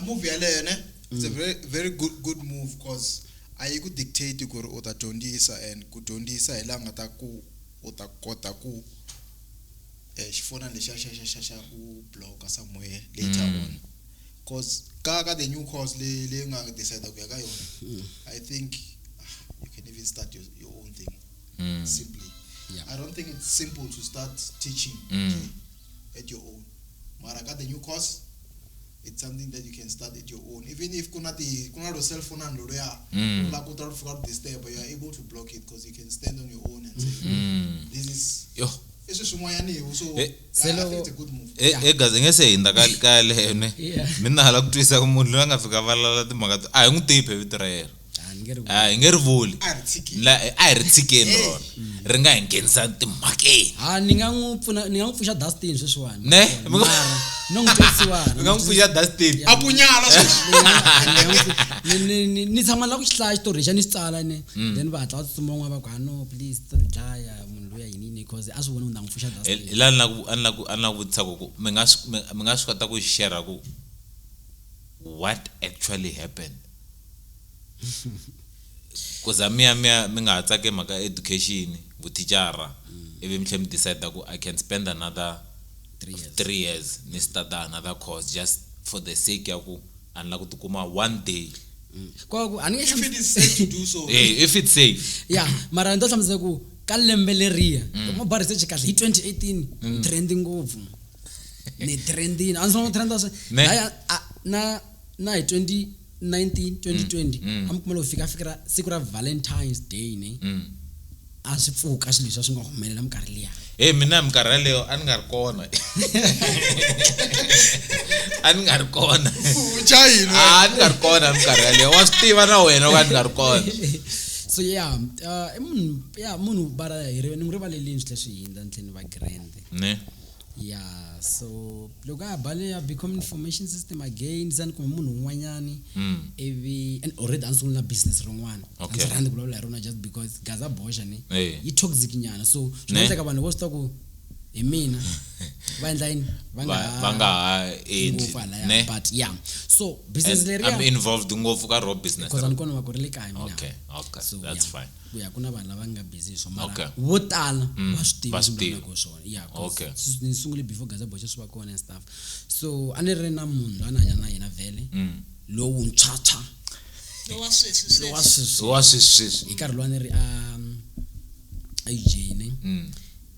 move yaleyo ne it's a very very good move cause a yi ku dictate ku ri u ta dyondzisa and ku dyondzisa hi laha nga ta ku u ta kota ku xifona lexiya xa xa xa xa ku block somewhere later on cause ka the new course leyi leyi nga decide ku ya ka yona I think you can even start your own thing simply. Yeah. I don't think it's simple to start teaching at your own. Mara ka the new course it's something that you can start at your own. Even if kuna ti kuna ro cell phone and loluya la ku ta fika disturb, you are able to block it because you can stand on your own and say this is Yo. i swilo swin'wanyana so Eh, yeah, I think it's a good move. E gaza nge se hindza ka yaleyo ne. Yeah. Mina hala ku twisisa ku munhu loyi a nga fika valala timhaka to a hi n'wi tivi vito ra yena. A ni nge ri A hi nge ri vuli. A ri tshiki. La a hi ri tshikeni rona. Ri nga hi nghenisa timhakeni. Ha ni nga n'wi pfuna ni nga n'wi pfuxa Dustin sweswiwani. Ne? Mara no n'wi twisiwana. Mi nga n'wi pfuxa Dustin. A punyala sweswi. Ni tshama la ku xi hlaya xitori lexiya ni xi tsala ne then va hatla va tsutsuma van'wana va ku ah no please ta dlaya munhu loyi yini yini because a swi voni ku ni ta n'wi pfuxa Dustin. Hi laha ni la ku vutisa ku mi nga mi nga swi kota ku share ku what actually happened. Ku za mi ya mi ya mi nga ha tsaki mhaka education, vuthicara ivi mi tlhela mi decide ku I can spend another 3 years. 3 years ni start another course just for the sake ya ku a ni la ku tikuma one day. Kwa a ni If it is safe to do so. Eh, if it's safe. Yeah, mara ni to hlamusela ku ka lembe leriya loko mo ba research kahle hi 2018 trending ngopfu. Ni trending a ndzi sungula ku trenda swi na na hi 2019 2020 a mi kuma loko fika fika siku ra Valentine's Day ne a swi pfuka swilo leswi a swi nga humelela minkarhi liya. Hey, mina minkarhi yaleyo a ni nga ri kona. A ni nga ri kona. U chayini wena? A ni nga ri kona minkarhi yaleyo. Wa swi tiva na wena ku a ni nga ri kona. So yeah, i munhu yeah, munhu bara hi ri ni n'wi rivalelini swi tlhela swi hindza ni tlhela ni va grand. Ne. Yeah, so loko a bale ya become information system again se ni kume munhu un'wanyani ivi and already a ni sungula na business rin'wana. A ndzi rhandzi ku vulavula hi rona just because Gaza boxa ni yi toxic nyana, so swi nga endleka vanhu vo swi tiva ku hi mina va endla yini va nga ha endli ne, but yeah, so business leri I'm involved ngopfu ka raw business because a ni kona va ku ri le kaya mina. Okay, so, that's fine. Ku ya ku na vanhu lava nga busy hi swona mara vo tala va swi tiva swi vulaka swona. Yeah, ni sungule before Gaza boxa swi va kona and stuff. So a ni ri na munhu loyi a ni hanya na yena vhele lowuntshwa lowa sweswi wa sweswi hi nkarhi lowu a ni ri a UJ ne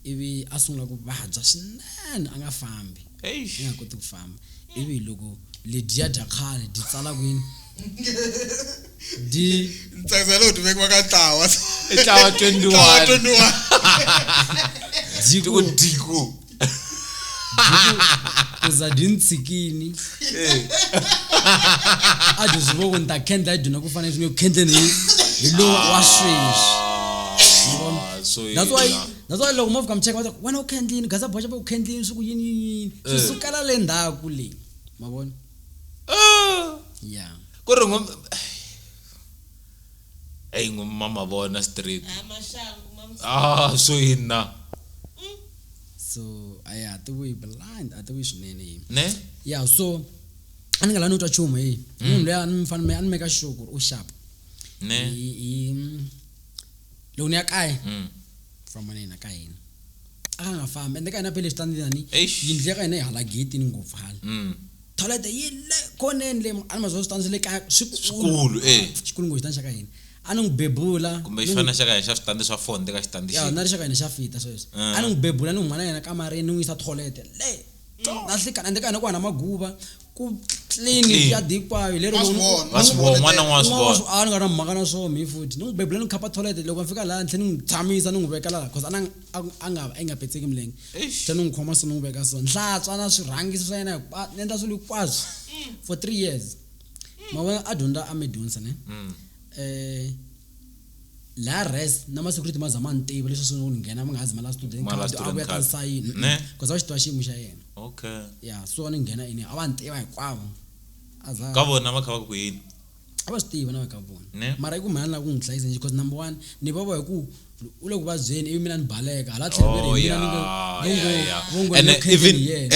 ivi a sungula ku vabya swinene a nga fambi a nga koti ku famba ivi loko ledyiya dya khale dyi tsala kwini di ntsakisa loko ti vekiwa ka ntlawa i ntlawa 21 dyiku diku kuza dyi ntshikini a dyi swi vo ku ni ta khendla dyi na ku fanele swi nge khendleni hi lowu wa sweswi. That's why loko mo fika mi cheka va ku wena u khendlini Gaza boxa va ku khendlini swi ku yini yini swi sukela le ndzhaku le ma vona. Yeah, ku ri ey mama vona street so yini na so aya ti vuyi blind a ti vuyi swinene yi ne yeah, so a ni nga lavi no twa nchumu hi munhu loyi a ni fanele a ni make sure ku ri u sharp ne loko ni ya kaya famba na yena ka hina a nga fambi ende ka hina phela xitandini yindlu ya ka hina yi hala gate ni ngopfu hala toilet yi le khoneni le a ni mazwa switandi swa le kaya swikulu xikulu ngopfu xitandi xa ka hina a ni n'wi bebula kumbe xi fana xa ka hina xa switandi swa fonde ka xitandi xi na ri xa ka hina xa fita sweswo a ni n'wi bebula ni n'wi n'wana yena kamareni ni n'wi yisa toilet le na hlekana ende ka hina ku hana maguva ku clean ya hinkwayo lero wa swi vona n'wana wa swi vona a ni nga na mhaka na swona mi futhi ni n'wi bebula ni khapa toilet loko ni fika laha ni tlhela ni n'wi tshamisa ni n'wi veka laha cause a nga a nga petseki milenge tlhela ni n'wi khoma so ni n'wi veka so nhlantswa na swirhangisi swa yena ni endla swilo hinkwaswo for 3 years ma vona a dyondza a medunsa ne la rest na ma security ma zama ni tiva leswi swi nghena ma nga hazi ma la student card a vuya ta sayini cause a xi tiva xiyimo xa yena. Okay, yeah, so ni nghena ini a va ni tiva hinkwavo a ka vona va kha va ku yini a va swi tiva na va ka vona mara i ku mhana la ku n'wi hlayisa because number one ni va va hi ku u le ku vabyeni ivi mina ni baleka hala tlhelo ri mina ni ngo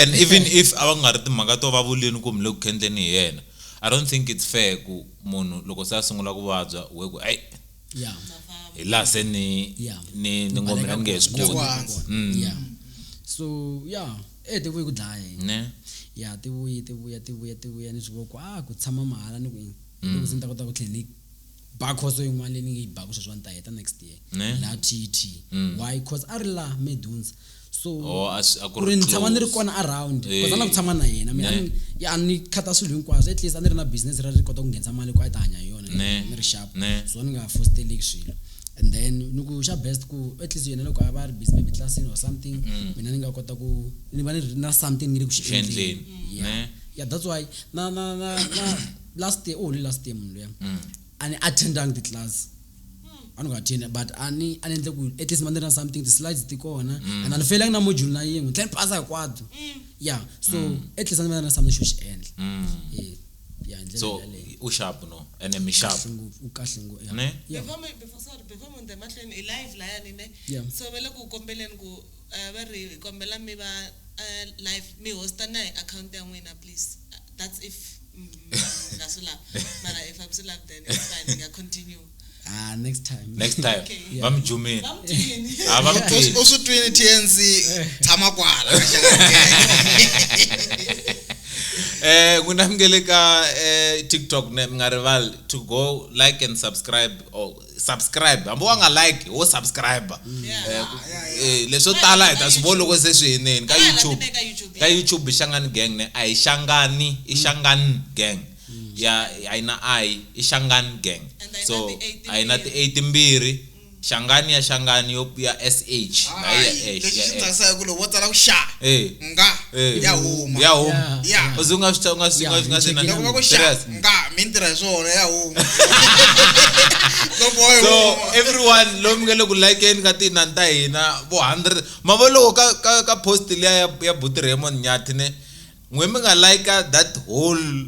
and even if a va nga ri timhaka to va vuleni ku mi le ku khendleni hi yena I don't think it's fair ku munhu loko se a sungula ku vabya we ku ai yeah hi laha se ni ni ni ngomela ni nge swi koti. Yeah, so yeah ti vuyi ku dlaya ne yeah ti vuyi ti vuya ti vuya ti vuya ni swi vo ku a ku tshama mahala ni ku loko se ni ta kota ku tlhela ni ba khoso yin'wana leyi ni nge yi baku sweswi wa ni ta heta next year la TT why cause a ri la Medunsa so ku ri ni tshama ni ri kona around cause a na ku tshama na yena mina ya ni khata swilo hinkwaswo at least a ni ri na business ra ri kota ku nghenisa mali ku a yi ta hanya hi yona ni ri sharp so ni nga fosteleki swilo and then ni ku xa best ku at least yena loko a va ri busy maybe classini or something mina ni nga kota ku ni va ni ri na something ni le ku xi endleni yeah yeah that's why na na na na last year last year munhu luya a ni attendanga ti-class a ni nga attend but a ni endle ku at least ni ri na something ti-slides ti kona and a ni fayelangi na module na yin'we ni tlhela ni pasa hinkwato yeah so at least a ni va na something xo xi endla yeah so u sharp no ene mi sharp u kahle ngopfu ne before munhu emahlweni i live layani ne so va le ku kombeleni ku va ri hi kombela mi va live mi hosta na hi account ya n'wina please that's if nga swi lava mara if I'm swi lavi then it's fine nga continue. Ah, next time. Next time. Va mi jumini. Va mi twini. Ah, va mi twini. U swi twini TNC tshama kwala. N'wina mi nge le ka TikTok ne mi nga rivali to go like and subscribe or subscribe. Hambi wa nga like, wo subscribe. Leswo tala hi ta swi vona loko se swi hineni ka YouTube. Ka Ka YouTube Shangani Gang ne a hi Shangani, i Shangani Gang. Ya a yi na I, i Shangani Gang. And a yi na So ti-A a yi na ti-A timbirhi. Shangani ya Shangani yo ya SH na ya H Lexi ya xi S. tsakisaka ku loko wo tsala ku xa nga ya huma. Ya huma. Yeah. U ze u nga swi u nga swi Yeah, nga swi nga swi ni Loko va ku xa Serious. nga mi ni tirha hi swona ya huma. So boy So huma. everyone lomu nga le ku likeni ka tinani ta hina vo 100 ma vo loko ka ka post liya ya Buti Raymond Nyathi ne n'we mi nga like that whole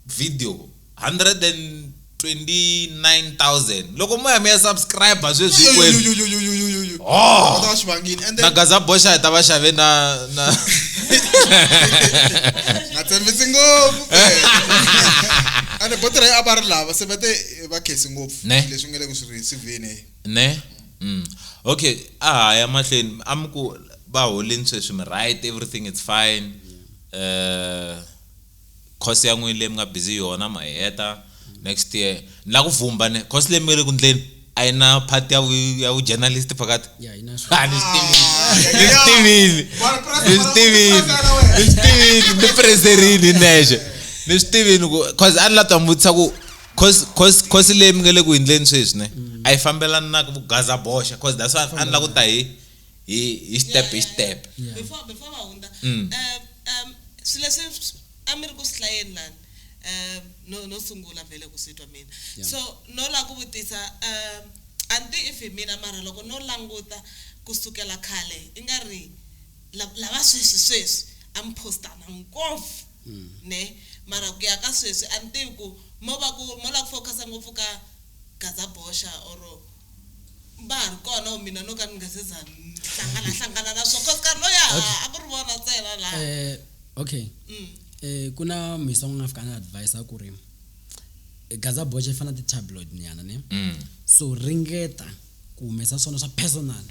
video 129,000 loko mo ya mi ya subscribe sweswi hinkwenu. Yo, yo, yo, yo, yo, yo, yo. Oh! Va ta va swi vangile. And Na then Gaza Boxa hi ta va xave na na nga tshembisi ngopfu. Ande Buti Ray a va ri lava se va te va khensi ngopfu Ne. leswi nga le ku swi receiveni. Ne? Okay, a ha ya mahlweni a mi ku va holini sweswi mi right, everything is fine. Course ya n'wina leyi mi nga busy yona ma heta next year. Ni la ku vhumba ne course leyi mi nga le ku ndleni a yi na part ya ya vu journalist phakathi. Yeah, yi na swona. Ah, ni swi tivini. Ni swi tivini. Ni swi tivini. Ni swi tivini. Ni presserini nexe. Ni swi tivini ku cause a ni la ta mi vutisa ku course leyi mi nga le ku endleni sweswi ne a yi fambelani na ku Gaza Boxa cause that's why a ni la ku ta hi step hi step. Yeah. Before va hundza, swilo leswi a mi ri ku swi hlayeni lani, no sungula vhele ku swi twa mina. Yeah. So no la ku vutisa, a ni tivi if hi mina mara loko no languta kusukela khale i nga ri lava sweswi sweswi a mi postana ngopfu ne mara ku ya ka sweswi a ni tivi ku mo va ku mo la ku focusa ngopfu ka Gaza Boxa or va ha ri kona or mina no ka ni nga se za ni hlangana hlangana na swona cause nkarhi loya a ku ri vona ntsena laha. Okay. Ku na muyisa n'wana a fika a ni advise ku ri Gaza Boxa yi fana na ti-tabloid nyana ne. So ringeta ku humesa swona swa personal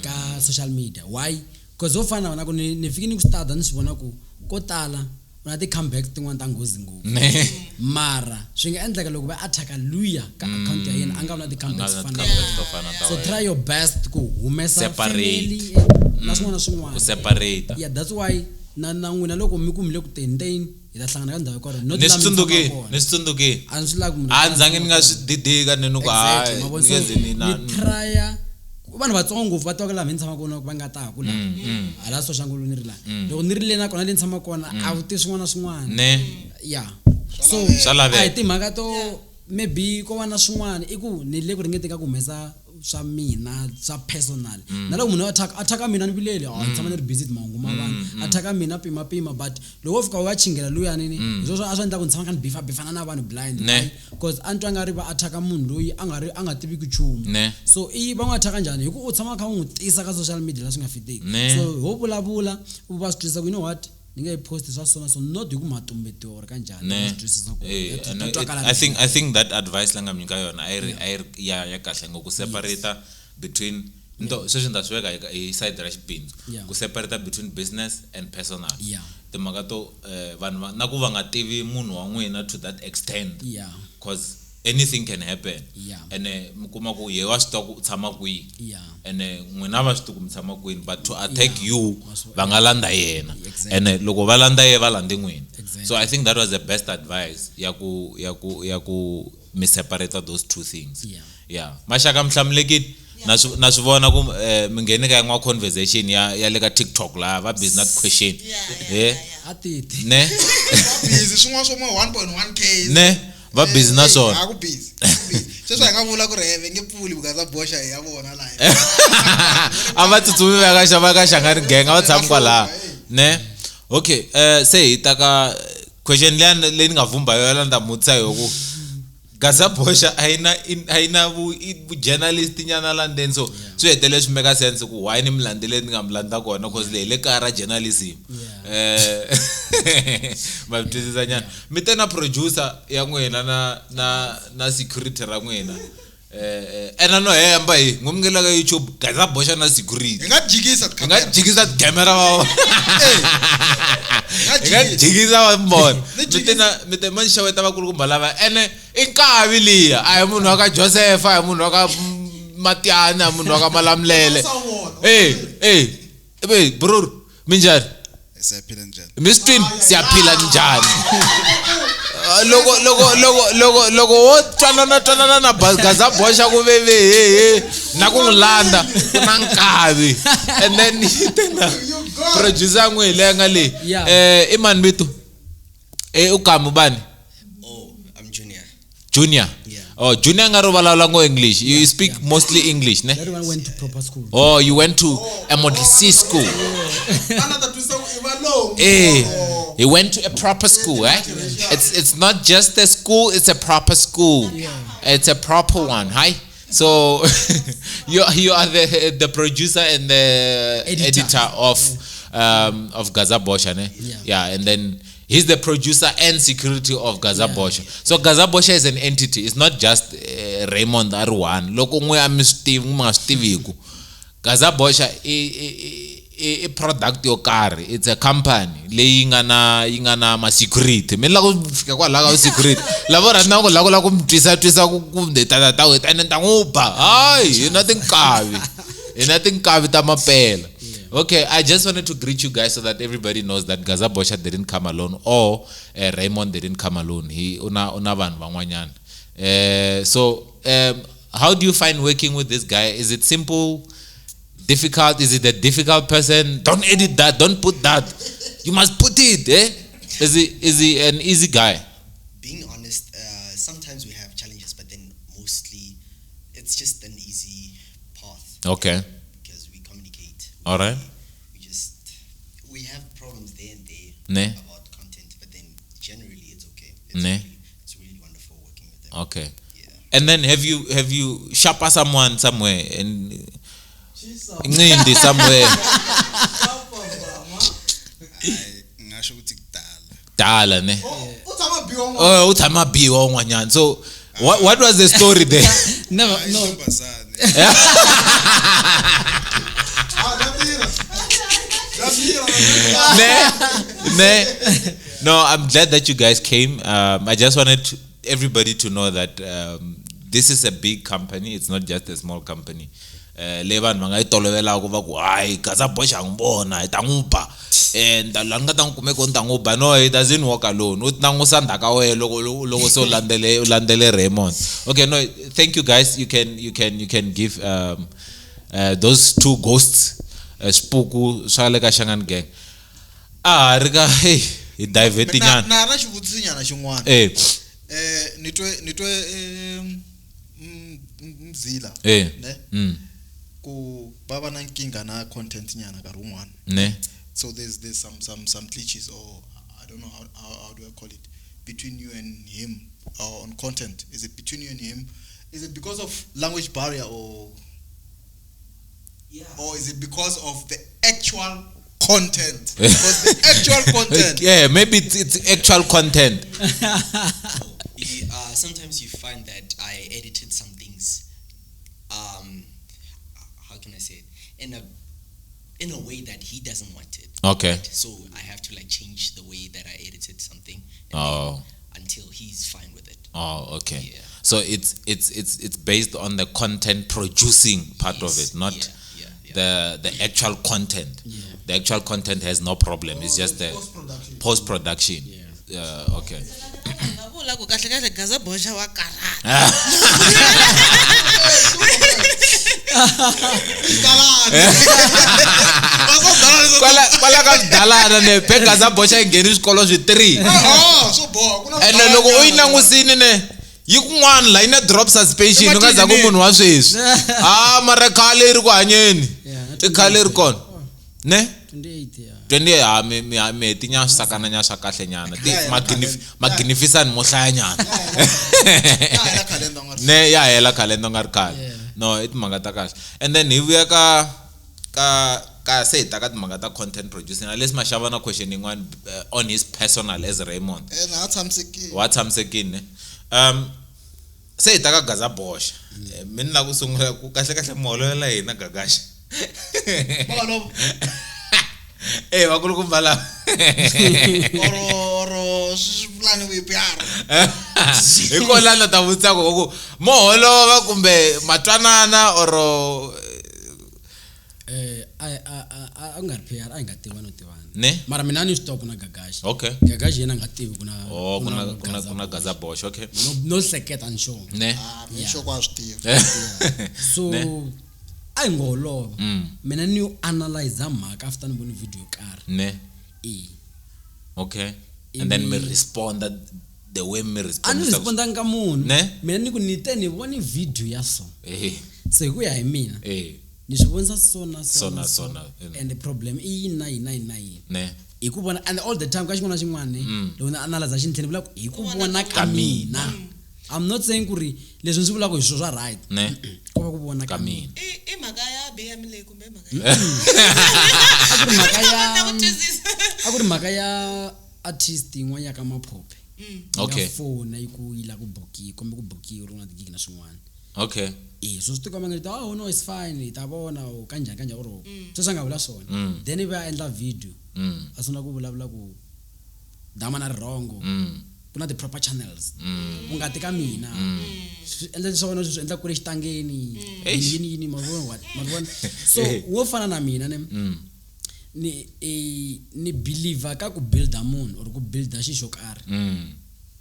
ka social media. Why? Cause ho fana na wena ku ni fiki ni ku start ni swi vona ku ko tala u na ti-comebacks tin'wana ta nghozi ngopfu. Ne. Mara swi nga endleka loko va attack-a luya ka account ya yena a nga vi na ti-comebacks A nga vi na fana na ti-comebacks to fana ta So wena. try your best ku humesa Separate. family na swin'wana na swin'wana. Ku separate. Yeah, that's why na n'wina loko mi ku mi le ku teni hi ta hlangana ka ndhawu yo karhi. Not Ni laha swi mi tsundzuki, tshamaka kona. ni swi tsundzuki. A ni swi lavi ku munhu A ni zangi ni nga swi didika ni ku Exactly, hayi, ma vona? ni nge So, zi ni na- ni trya vanhu vatsongo ngopfu va tivaka laha mi ni tshamaka kona va nga ta ku laha. Hala Soshanguve ni ri laha. Loko ni ri le na kona le ni tshamaka kona, a wu tivi swin'wana na swin'wana. Ne. Yeah. So, Swa laveka. a hi timhaka to maybe ko va na swin'wana i ku ni le ku ringeteni ka ku humesa swa mina swa personal. Na loko munhu attack-a mina ni vileli, ni tshama ni ri busy mahungu ma vanhu. Attack-a mina pima pima, but loko wo fika u ya chingela luyani ni, hi swona a swi endla ku ni tshama kha ni bifa bifana na vanhu blind. Ne. Why? Cause a ni twa nga ri va attack-a munhu loyi a nga tiviki nchumu. Ne. So i va n'wi attack-a njhani? Hi ku u tshama kha u n'wi tisa ka social media la swi nga fiteki. Ne. So ho vulavula u va swi twisisa ku you know what? Ni nge yi post swa so na so, not hi ku ma tumbetiwa or kanjhani, Ne. va swi twisisa ku Eh, ta and twakala I think that advice la nga mi nyika yona a yi ri, a yi ri ya kahle ngopfu ku separate between nto sweswi ni ta swi veka hi side ra xibindzu. Yeah. Ku separate between business and personal. Yeah. Timhaka to vanhu va, na ku va nga tivi munhu wa n'wina to that extent. Yeah. Cause anything can happen. Yeah. And mi kuma ku ye wa swi tiva ku u tshama kwihi. Yeah. And n'wina va swi tivi ku mi tshama kwini, but to attack Yeah. you Wa swi- va nga landza yena. Exactly. And loko va landza yena va landze n'wina. Exactly. So I think that was the best advice ya ku mi separate those two things. Yeah. Yeah. Maxaka mi hlamulekile. Na swi vona ku mi nghene ka yin'wana conversation ya le ka TikTok laha va busy na question. Yeah, yeah, Eh? yeah, yeah. A ti ti. Ne? Va busy swin'wana swo ma 1.1K. Ne? Va busy na swona. A ku busy. Sweswi hi nga vula ku ri he, va nge pfuli Gaza Boxa hi ya vona laha. A va tsutsumi va ya ka va ka Shangani Gang, a va tshami kwalaha. Ne? Okay, se hi ta ka question liya leyi ni nga vhumba yona ni ta mutisa yo ku Gaza Boxa a yi na a yi na vu journalist nyana la ndzeni, so swi hetelele swi make sense ku why ni mi landzele ni nga mi landza kona, cause leyi le kaya ra journalism. Yeah. Ma swi twisisa nyana. Mi te na producer ya n'wina na security ra n'wina. Ena no hemba hi n'wi mi nge la ka YouTube Gaza Boxa na security. Hi nga jikisa Hi nga jikisa camera va. Hi Hi nga jikisa va vona. Ni Mi te na mi te man xeweta vakulukumba lava ene i nkavi liya a hi munhu wa ka Joseph, a hi munhu wa ka Matiana, a hi munhu wa ka Malamulele. Eh bro, minjhani? Siyaphila njani? Mi swi twini? Siyaphila njhani? Loko wo twanana na Gaza Boxa ku ve ve he he na ku n'wi landza ku na nkavi. And then yi te na producer ya n'wi hi leyi nga leyi. Yeah. I mani vito? U kami bani? Oh, I'm Junior. Junior. Yeah. Oh, Junior nga ro vulavula ngo English. You speak mostly English, ne? That one went to proper school. Oh, you went to a Model C school. Ana ta twisa ku i valongo. He went to a proper school, eh? It's not just a school, it's a proper school. Yeah. It's a proper one, hi? So you are the producer and the Editor. editor of Gaza Boxa, ne? Yeah. Yeah, and then he's the producer and security of Gaza Boxa. So Gaza Boxa is an entity. It's not just Raymond R1. Loko n'we a mi swi tivi, n'we mi nga swi tiviku. Gaza Boxa i product yo karhi. It's a company leyi nga na ma security. Mi lava ku fika kwalaho ka security. Lava rhandza ku lava ku mi twisa twisa ku kumbe ta ta ta ene ta n'wi ba. Hayi, hi na tinkavi. Hi na tinkavi ta mapela. Okay, I just wanted to greet you guys so that everybody knows that Gaza Boxa didn't come alone or Raymond didn't come alone. He una vanhu van'wanyana. So how do you find working with this guy? Is it simple? Difficult? Is it a difficult person? Don't edit that. Don't put that. You must put it. Eh? Is he an easy guy? Being honest, sometimes we have challenges, but then mostly it's just an easy path. Okay. Because we communicate. All right. We have problems there and there Ne. about content, but then generally it's okay. Ne. It's really wonderful working with them. Okay. Yeah. And then have you shapa someone somewhere and Ngindi somewhere? Ngasho ukuthi kudala. Dala ne. U tshama biwa un'wana. Oh, u tshama biwa un'wanyana. So what was the story there? Never, no. Intombazane. Ah, Ne? No, I'm glad that you guys came. I just wanted everybody to know that this is a big company. It's not just a small company. Le vanhu va nga yi tolovelaka va ku hayi Gaza Boxa n'wi vona hi ta n'wi ba and la ni nga ta n'wi kume ko ni ta n'wi ba. No, he doesn't walk alone. U langusa ndzhaka wa yena loko se u landzele Raymond. Okay, no, thank you guys. You can give those two ghosts swipuku swa le ka Shangani Gang. Ah, ri ka hey hi divert nyana. Na na xivutiso nyana xin'wana. Ni twe Mzila. Ne? Ku va va na nkingha na content nyana nkarhi wun'wana. Ne. So there's some glitches, or I don't know how do I call it, between you and him on content. Is it between you and him? Is it because of language barrier or Yeah. Or is it because of the actual content? Because the actual content. Yeah, maybe it's actual content. Sometimes you find that I edited some things, how can I say it, in a way that he doesn't want it. Okay. Right? So I have to change the way that I edited something. And Oh. Until he's fine with it. Oh, okay. Yeah. So it's based on the content producing part of it, not the actual content. Yeah. The actual content has no problem. It's just the post-production. Post-production. Yeah. Okay. Vula ku kahle kahle Gaza Boxa wa karata. Kwala ka swigalana ne pe Gaza Boxa yi ngheni swikolo swi 3. Swo boha, ku na Ene loko u yi langusini ne yi kun'wana la yi na drop suspension u nga za ku munhu wa sweswi. Ah, mara khale yi ri ku hanyeni. I khale yi ri kona. Ne? 28, yeah. 28, ha, mi heti nya swi sakana nya swa kahle nyana. Ti magnificent mo hlaya nyana. Ya hela calendar u nga ri Ne, ya hela calendar u nga ri khale. Yeah. No, i timhaka ta kahle. And then hi vuya ka ka se hi ta ka timhaka ta content producing unless Mashava na question yin'wana on his personal as Raymond. Na a tshamisekile. Wa tshamisekile ne? Se hi ta ka Gaza Boxa. Mi ni lava ku sungula ku kahle kahle muholovela hina Gagaxa. Valova. Vakulukumba lava. Oro swi pulani ku PR. Hi kona la ta vutisa ku muholova kumbe matwanana oro a nga ri PR, a hi nga tiva no tivana. Ne? Mara mina ni swi tiva ku na Gagashi. Okay. Gagashi yena a nga tivi ku na Oh, ku na ku na Gaza Boxa, okay. No, no hleketa ni sure. Ne? Ah, mi sure ku a swi tiva. So a hi ngo holova. Mina ni yo analyze mhaka after ni vone video yo karhi. Ne? E. Okay. And then mi respond the way mi A ni respond. respondanga ka munhu. Ne? Mina ni ku ni te ni vone video ya so. Se hi ku ya hi mina. Ni swi vonisa so na so So na na so. so na, And the problem i yini na yini na yini na yini. Ne. Hi ku vona, and all the time ka xin'wana na xin'wana ne, loko ni analyze xi ni tlhela ni vula ku hi ku vona ka mina. I'm not saying ku ri leswi ni swi vulaka hi swilo swa right. Ne. Ko va ku vona ka Ka mina. I mhaka ya BM leyi kumbe mhaka ya A ku ri mhaka ya Na ku twisisa. a ku ri mhaka ya artist yin'wana ya ka Maphophe. Okay. Nga fona yi ku yi lava ku bukiwa, kumbe ku bukiwa ri na tigigi na swin'wana. Okay. So swi tikomba nga oh no, it's fine, hi ta vona o kanjhani kanjhani or sweswi a nga vula swona. Then ivi a endla video. A sungula ku vulavula ku dama na rirhongo. Ku na ti-proper channels. U nga ti ka mina. Swi endla leswi wena swi endla ku ri xitangeni. Eish. Yini, yini, ma vona what? Ma vona? So, wo fana na mina ne? Ni believer ka ku builda munhu or ku builda xi xo karhi.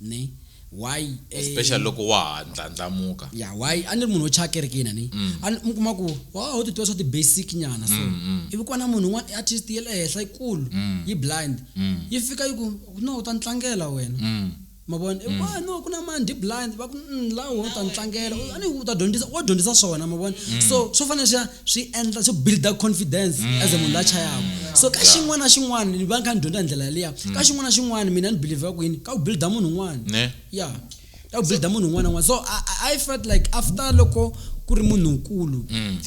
Ne? Why? Especially loko wa ha ndlandlamuka. Yeah, why? A ni ri munhu wo chaya kerekeni ni. A ni mi kuma ku wa ho ti tiva swa ti-basic nyana so. Ivi ku na munhu un'wana artist ya le henhla yikulu, yi blind. Yi fika yi ku no u ta ntlangela wena. Ma vona? Ivi ku, ah, no ku na mani di blind va ku, la u ta ntlangela. A ni u ta dyondzisa, wa dyondzisa swona, ma vona? So swo fanele swi endla swi build confidence as a munhu la chayaka. So ka xin'wana na xin'wana ni va ni kha ni dyondza hi ndlela liya. Ka xin'wana na xin'wana mina ni believe ku yini ka ku build munhu un'wana. Ne. Yeah. Ka ku build munhu un'wana na un'wana. So I felt like after loko ku ri munhu ukulu,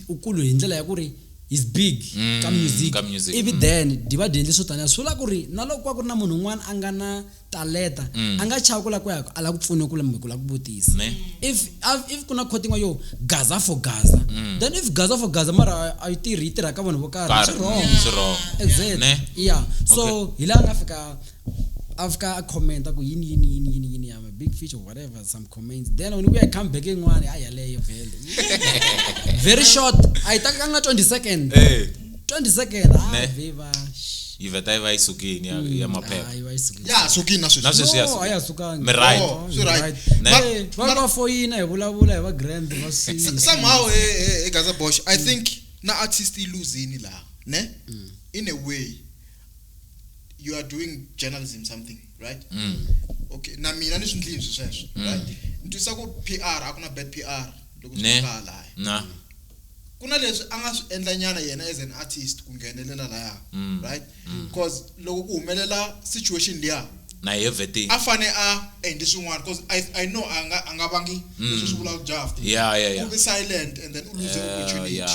ukulu hi ndlela ya ku ri is big ka music. Ka music. Ivi then di va di endle swo taniya. Swi vula ku ri na loko ku ri na munhu un'wana a nga na talenta, a nga chavi ku lava ku ya a lava ku pfuniwa ku kumbe ku lava ku vutisa. Ne. If ku na quote yin'wana yo Gaza for Gaza, then if Gaza for Gaza mara a yi tirhi, yi tirha ka vanhu vo karhi, Karhi. swi wrong. Swi wrong. Exactly. Ne. Yeah. So hi laha nga fika a fika a commenta ku yini, yini, yini, yini, yini, I'm a big fish or whatever, some comments. Then when we come back yin'wana, a yaleyo vhele. Very short. A yi ta ka nga 20 second. 20 second. Ah, Ne. viva. Yi vheta yi va yi sukile ya maphepha. Ah, yi va yi sukile. Ya sukile na sweswi. Na sweswi ya No, sukile. a ya sukangi. Mi right. Oh, swi right. Ne. Va va foyina hi vulavula hi va grand va swi. Somehow Gaza Bosh, I think na artist yi losing la, ne? In a way you are doing journalism something, right? Okay, na mina ni swi ndlini sweswo, right? Ni twisa ku PR a ku na bad PR loko swi Ne. fika lahaya. Na. Ku na leswi a nga swi endla nyana yena as an artist ku nghenelela laya, right? Because loko ku humelela situation liya, Na ye vheti. a fane a endli swin'wana because I know a nga vangi leswi swi vulaka Jaft. Yeah, yeah, yeah. U be silent and then u lose opportunity. Yeah,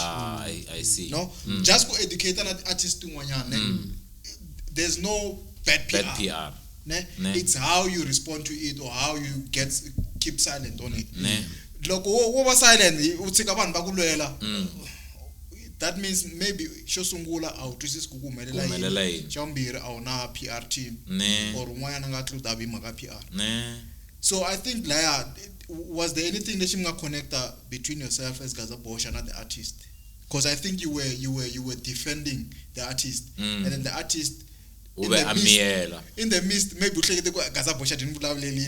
I see. No? Just ku educate na artist tin'wanyana, ne? There's no bad PR. Bad PR. Ne? Ne. It's how you respond to it or how you keep silent on it. Ne. Loko wo va silent u tshika vanhu va ku lwela. That means maybe xo sungula a wu twisisi ku ku humelela Ku humelela yini. Xa vumbirhi a wu na PR team. Ne. Or un'wanyana a nga clued up hi mhaka PR. Ne. So I think laya, was there anything lexi mi nga connecta between yourself as Gaza Bosh and the artist? Because I think you were defending the artist, and then the artist U ve a miyela. in the midst maybe u hlekete ku Gaza Bosh a ni vulavulelini.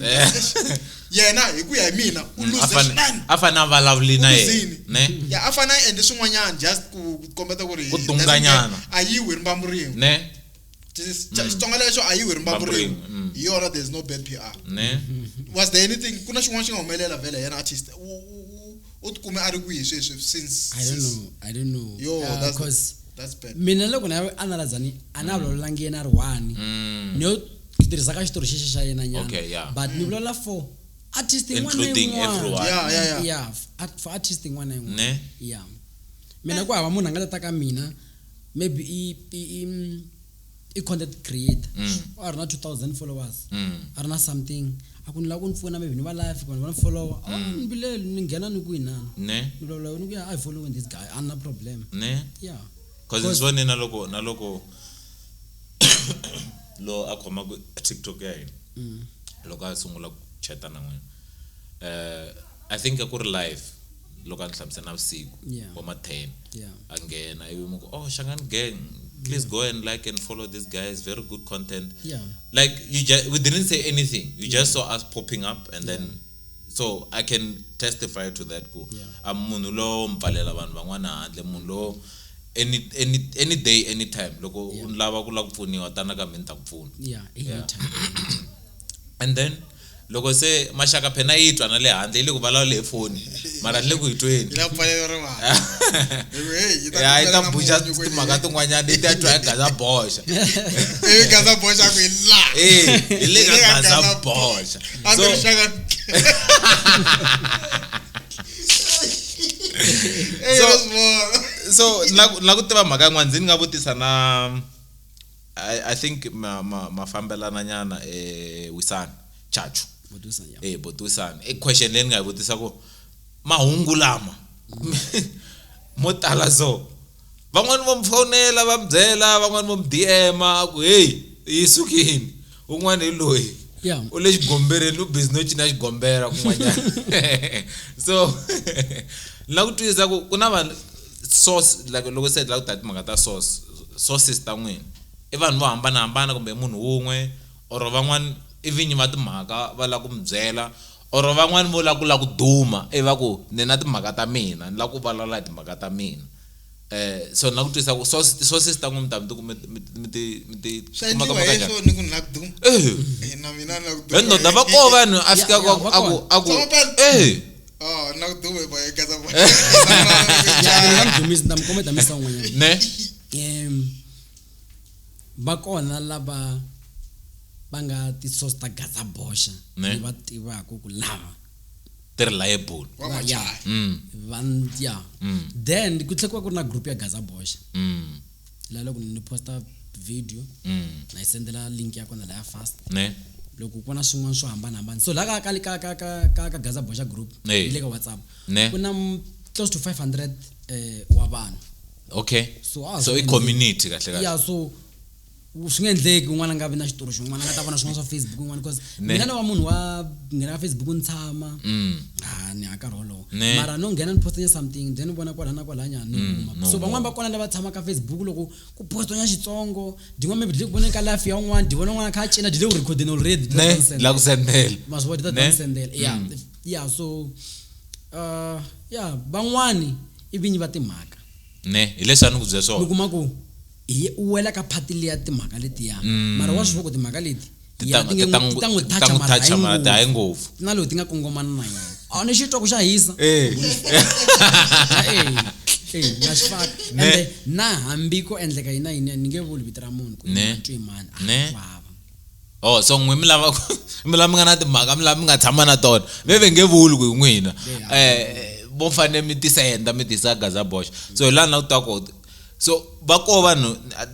Yena hi ku ya hi mina u lose swinene. A fane a vulavuli na U yena. lose-ini. Ne. Yeah, a fane a endle swin'wanyana just ku kombeta ku ri Ku dunganyana. a yi wi rimbambu rin'we. Ne. Xitsonga lexo a yi wi rimbambu Rimbambu rin'we. rin'we, Hi yona there's no bad PR. Ne. Was there anything ku na xin'wana xi nga humelela vhele yena artist u tikume a ri kwihi sweswi since I don't know. I don't know. Yo, that's because that's bad. mina loko na analyze ni a na vulavulanga yena a ri one. Ni yo tirhisa ka xitori xexo xa yena nyana. Okay, yeah. But ni vulavula for artist yin'wana na Including yin'wana. everyone. Yeah, yeah, yeah. Yeah, for artist yin'wana na yin'wana. Ne. Yeah. Mina ku hava munhu a nga ta ta ka mina Maybe i content creator a ri na 2000 followers, a ri na something, a ku ni lava ku ni pfuna, maybe ni va live vanhu va ni follower, a ni vileli, ni nghena ni ku inani, ne ni vulavula ni ku ya, I following this guy, a ni na problem. Ne. Yeah. Cause ni swi vonile na loko lo a khomaka TikTok ya hina, loko a sungula ku chata na n'wina, I think a ku ri live loko a ni hlamusela navusiku wa ma 10, a nghena ivi mi ku, "Oh, Shangani gang, please go and like and follow this guy, it's very good content." Like, you just, we didn't say anything, you just saw us popping up, and then so I can testify to that ku a munhu lowo mi pfalela vanhu van'wana handle, munhu lowo any day, anytime, loko u lava ku lava ku pfuniwa, tana ka mina, ni ta ku pfuna. Yeah, anytime, anytime. And then loko se maxaka phena yi twa na le handle, yi le ku vulavula hi foni, mara ni le ku yi tweni. Yi la ku pfalela rivanti. Hi ku, hey, yi ta Ya, yi ta kumela na buxa munyu kwele. timhaka tin'wanyana, yi ta twa hi Gaza Boxa. Ivi Gaza Boxa ku hi la. Eh, hi le ka Hi le ka Gaza Gaza Boxa. A So ndzi ri xaka. Eh, leswi. So na ku tiva mhaka yin'wana, ndzi ni nga vutisa na I think ma fambelana nyana, Wisani Chachu. Botusa, yeah. Eh, botusani, i question leyi ni nga yi vutisa ku mahungu lama mo tala, so van'wani vo mi fonela va mi byela, van'wani vo mi DM a ku, "Hey, yi sukini," un'wana hi loyi u le xigombereni, u busy no cina xigombera kun'wanyana. So ni lava ku twisisa ku ku na vanhu source, like loko se hi lava ku ta timhaka ta source, sources ta n'wina i vanhu vo hambanahambana kumbe i munhu wun'we, or van'wani i vinyi va timhaka va lava ku mi byela, or van'wani vo lava ku duma, i va ku ni na timhaka ta mina, ni lava ku vulavula hi timhaka ta mina? So ni lava ku twisisa ku sources ta n'wina mi ta mi ti mi ti mi ti Swi kuma ka endliwa hi mhaka njhani? swo ni ku ni la ku duma. Eh. Eh, na mina ni la ku duma. He ndoda, va koho vanhu a fika Yeah, a ku a ku Tsama pele. Eh. Oh, ni la ku duma hi boy Gaza Boxa. Yeah, ni nga mi dumisi, ni ta mi komba dumisa un'wanyana. Ne. Va kona lava va nga ti-source ta Gaza Boxa Ne. ni va tivaka ku lava Ti reliable. Wa ya machaya. Va ya. Then ku tlhela ku va ku ri na group ya Gaza Boxa, la loko ni posta video, na yi sendela link ya kona laya fast. Ne. Loko ku na swin'wana swo hambanahambana, so la ka Gaza Boxa group Eh. yi le ka WhatsApp, Ne. ku na close to 500 wa vanhu. So a So swi i endleki. community kahle kahle. Yeah, so swi nga endleki un'wana a nga vi na xitori xin'wana, a nga ta vona swin'wana swa Facebook un'wana, because Ne. mina ni va munhu wa nghena ka Facebook ni tshama, a ni ha nkarhi wolowo, Ne. mara no nghena ni postanya something, then ni vona kwala na kwalanyana ni huma. No So van'wani more. va kona lava tshamaka Facebook, loko ku postanya xitsongo din'wana, maybe di le ku voneni ka life ya un'wana, di vona un'wana a kha a cina, di le ku recordeni already, di ta Ne, ni sendela. la ku sendela. Ma swi vona, di ta Ne. ni sendela, yeah. So yeah, van'wani i vinyi va timhaka. Ne, hi leswi a ni ku byela Mi swona. kuma ku hi u wela ka phati liya timhaka letiya, mara wa swi vona ku timhaka leti Ti ya, ta ti nge ti ta ti ta n'wi ti ta touch-a, n'wi mara touch-a, mara ti hayi hayi ngopfu. ngopfu. Na loko ti nga kongomana na yena, a ni xi twa ku xa hisa. Eh. Eh, na xi faka. Ne. Ende na hambi ko endleka yini na yini, ni nge vuli vito ra munhu ku Ne. i twi mani a Ne. ku hava. Oh, so n'wi mi lava mi lava mi nga na timhaka, mi lava mi nga tshama na tona, ve nge vuli ku hi n'wina, vo fanele mi tisenda mi tisa Gaza Boxa. So hi laha na ku twa ku so va koho vanhu,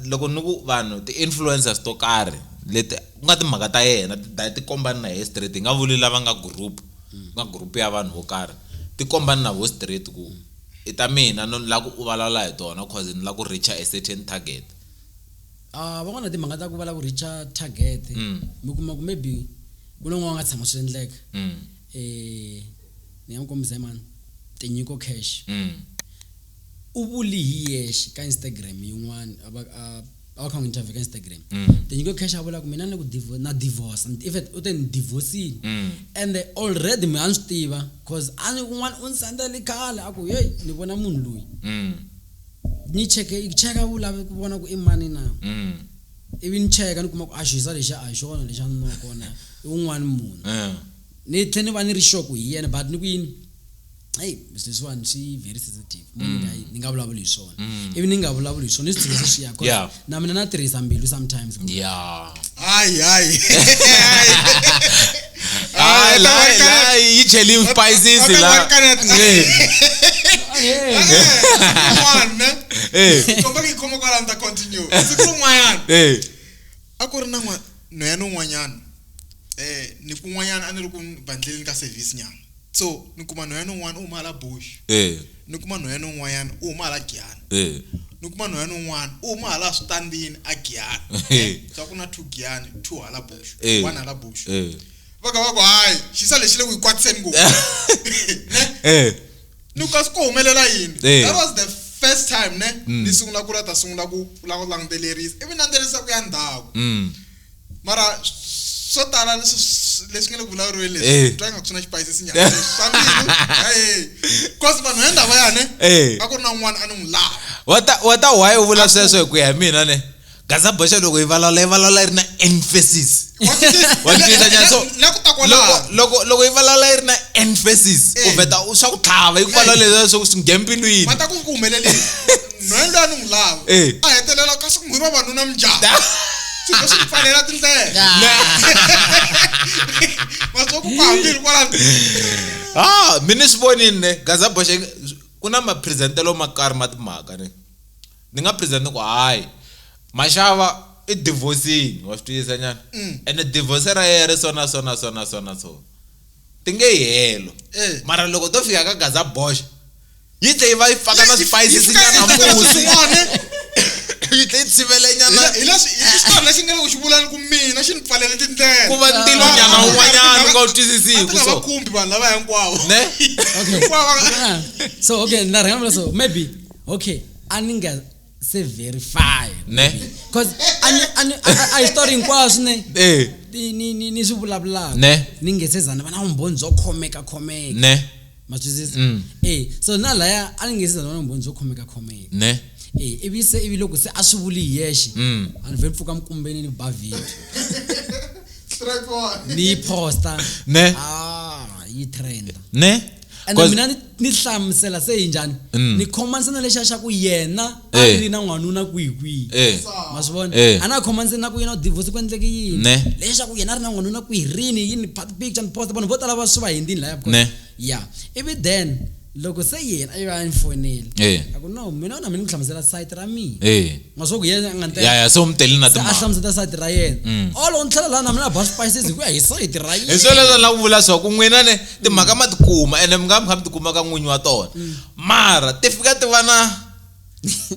loko ni ku vanhu ti-influencers to karhi leti ku nga timhaka ta yena ti da ti kombani na hi straight, hi nga vuli lava nga group, ku nga group ya vanhu vo karhi, ti kombani na vo straight ku i ta mina, no ni lava ku u vulavula hi tona cause ni lava ku reach a certain target. Ah, van'wana timhaka ta ku va lava ku reach-a target, mi kuma ku maybe ku na un'wana a nga tshama swi endleka. Ni nga mi kombisa hi mani, Tinyiko Cash. U vuli hi yexe ka Instagram yin'wana, a va kha n'wi interview ka Instagram. Tinyiko Cash a vula ku mina ni ku na divorce, in fact u te ni divorcile, and already mi a ni swi tiva cause a ni un'wana u ni sendele khale a ku, "Hey, ni vona munhu loyi." Ni cheke cheka u lave ku vona ku i mani na, ivi ni cheka ni kuma ku a xisa lexi a hi xona lexi a ni nwa kona, i un'wana munhu. Ni tlhe ni va ni ri sure ku hi yena, but ni ku yini, hey, leswiwani swi very sensitive, munhu ni nga vulavuli hi swona, ivi ni nga vulavuli hi swona, ni swi tshikisa swi ya, 'cause na mina na tirhisa mbilu sometimes. Yeah. Hayi, hayi. Hayi, la la yi cheli spices la. Kaneta. Eh. One, ne? Eh. Komba ku yi khoma kwalano ta continue. Siku rin'wanyana Eh. a ku ri na nhwanyana un'wanyana ni kun'wanyana a ni ri ku bandleleni ka service nyana. So ni kuma nhwanyana un'wana u huma hala Bush. Eh. Ni kuma nhwanyana un'wanyana u huma hala Giyani. Eh. Ni kuma nhwanyana un'wana u huma hala switandini a Giyani. Eh. Swa ku na 2 Giyani, 2 hala Bush, Eh. 1 hala Bush. Eh. Va ka va ku hayi, xisa lexi le ku yi kwatiseni ngopfu. Ne? Eh. Ni ku kasi ku humelela yini? Eh. That was the first time ne ni sungula ku la ta sungula ku la ku landzelerisa. Ivi landzelerisa ku ya ndzhaku. Mara swo tala leswi nga le ku vulavuriweni leswi Eh. twa ingaku swi na xipayisisi nyana swa mbilu hayi cause vanhu ya ndhawu ya ne Eh. a ku ri na un'wana a ni n'wi lava Wa ta why u vula sweswo hi ku ya hi mina ne Gaza Boxa loko yi vulavula yi vulavula yi ri na emphasis. Wa twisisa? Wa twisisa nyana? So Na ku ta kwalano. loko yi vulavula yi ri na emphasis Eh. u vheta swa ku tlhava yi ku vulavula leswi swi nghena mbilwini. ma ta ku ku humeleleni nhwanyana loyi a ni n'wi lava Eh. a hetelela kasi n'wi vavanuna minjhani swilo swi pfalela tindlela ma swa ku ku hambile kwalano Ah, mi ni swi vonini ne Gaza Boxa ku na mapresentelo ma karhi ma timhaka ne ni nga present ku hayi Mashava i divorcing wa swi twisisa nyana ene divorce ra yena ri so na so na so na so na so ti nge yi helo Eh. mara loko to fika ka Gaza Boxa yi tlhe yi va yi faka na Yi- yi spices fika nyana yi endla musi swin'wana. yi tlhe yi tshivele nyana Hi leswi hi xitori lexi nga le ku xi vulani ku mina xi ni pfalele tindlela ku va ntilo nyana wun'wanyana u nga wu twisisiku a ti nga so va khumbi vanhu lava hinkwavo ne Okay. Hinkwavo va- Ah, so okay na rhanga vula so maybe okay a ni nga se verify ne cause a hi story hinkwaswo ne eh ni swi vulavulaka Ne. ni nge se za ni va na vumbhoni byo khomeka khomeka ne ma twisisa eh so na laya a ni nge se za ni va na vumbhoni byo khomeka khomeka ne eh ivi se ivi loko se a swi vuli hi yexe a ni vhe ni pfuka mikumbeni ni ba video Straight forward. ni yi posta Ne. ah yi trenda ne and 'Cause- mina ni hlamusela se hi njhani ni khomanisa na lexiya xa ku yena a Eh. ri na n'wanuna kwihi kwihi eh ma swi vona Eh. a na khomanise na ku yena u divorce ku endleke yini Ne. lexiya xa ku yena a ri na n'wanuna kwihi rini yini part picture ni posta vanhu vo tala va swi va hindzini laya Ne. ya ivi then loko se yena a yi va a ni fonele Eh. a ku no mina na mina ni ku hlamusela site ra mina eh ma swi ku yena a nga ni ya ya se u mi tele na se a timhaka hlamusela site ra yena all ni tlhela laha na mina a ba spices hi ku ya hi site ra hi yena swona leswi ni lava ku vula swa ku n'wina ne timhaka ma tikuma ene mi nga mi kha mi tikuma ka n'winyi wa tona mara ti fika ti va na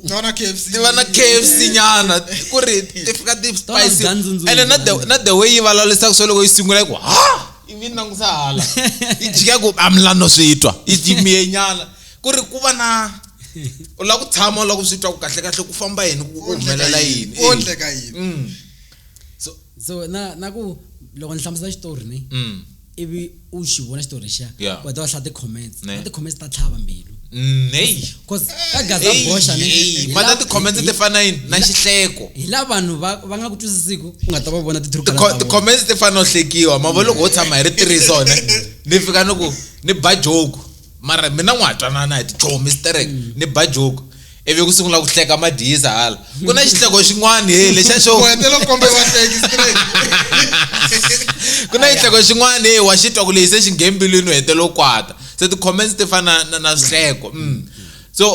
Tona KFC ti va na KFC nyana ku ri ti fika ti Tona spicy mdzandzundzundu. ene na the way yi vulavurisaku swo loko yi sungula yi ku ha ivi ni langusa hala yi jika ku a mi la no swi twa yi jimiye nyana ku ri ku va na u lava ku tshama u lava ku swi twa ku kahle kahle ku famba yini ku humelela yini Ku endleka yini so na ku loko ni hlamusela xitori ni ivi u xi vona xitori lexiya Yeah. wa ta va hlaya ti-comments Ne. na ti-comments ta tlhava mbilu Nei. cause ka Gaza Boxa ni Hey, hi mata ti-comments ti fana yini na xihleko hi la vanhu va nga ku twisisiku u nga ta va vona ti-true colours ta vona. Ti-comments ti fana no hlekiwa ma vo loko ho tshama hi ri three sona ni fika ni ku ni ba joke mara mina n'wa ha twanana hi tichomi sterek ni ba joke ivi ku sungula ku hleka madyisa hala ku na xihleko xin'wana he lexa xo ku hetelela ku kombe va hleki straight ku na xihleko xin'wana he wa xi twa ku leyi se xi nghene mbilwini u hetelela u kwata se ti-comments ti fana na swihleko so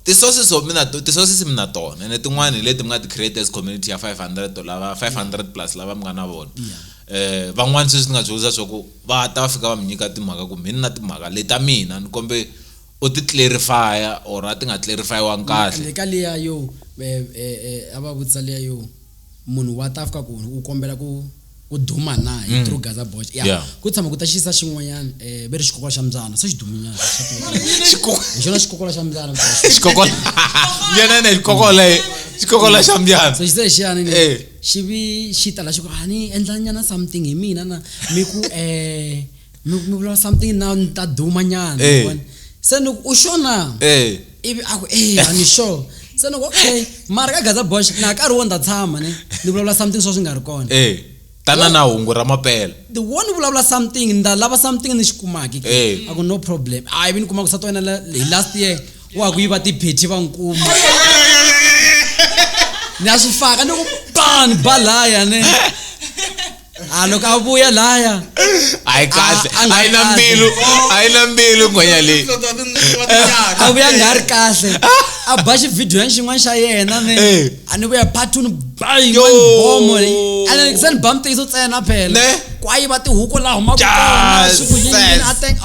ti-sources of mina ti-sources mi na tona ene tin'wani hi leti mi nga ti-create as community ya 500 to lava 500 plus lava mi nga na vona van'wani sweswi ni nga swi vutisa swa ku va ta va fika va mi nyika timhaka ku mina na timhaka leti ta mina ni kombe u ti clarify or a ti nga clarifyiwangi kahle le ka liya yo a va vutisa liya yo munhu wa ta fika ku u kombela ku duma na hi true Gaza Boxa ya Yeah. ku tshama ku ta xisa xin'wanyana ve ri xikokola xa mbyana se xi duminyana xa tiveka. Hi xona xikokola xa mbyana xikokola mbyana na xikokola xikokola xa mbyana so xi se xiyani ni Eh. xi vi xi tala xi ku a ni endla nyana something hi mina na mi ku mi mi vula something na ni ta duma nyana Eh. ma vona? Se ni ku u sure na eh ivi a ku e a ni sure se ni ku okay mara ka Gaza Boxa na nkarhi wo ni ta tshama ne ni vulavula something swo swi nga ri kona eh tana na hungu ra mapela the one vulavula something ni ta lava something ni xi kumaki Eh. a ku no problem a ivi ni kuma ku sati wa yena hi last year wa ku yiva tipheti va nkuma ni a swi faka ni ku ba ni ba laya ne A loko a vuya laya A yi kahle. A- a nga A yi na kahle. mbilu. A yi na mbilu ngwenya leyi. A vuya nga ri kahle a ba xivhidiyo xin'wana xa yena ne Eh. a ni vuya patuni ba Yo. yin'wana bomo ene se ni ba mutiyiso ntsena phela Ne. ku a yiva tihuku laha humaka kona swi ku yini Yes. a teng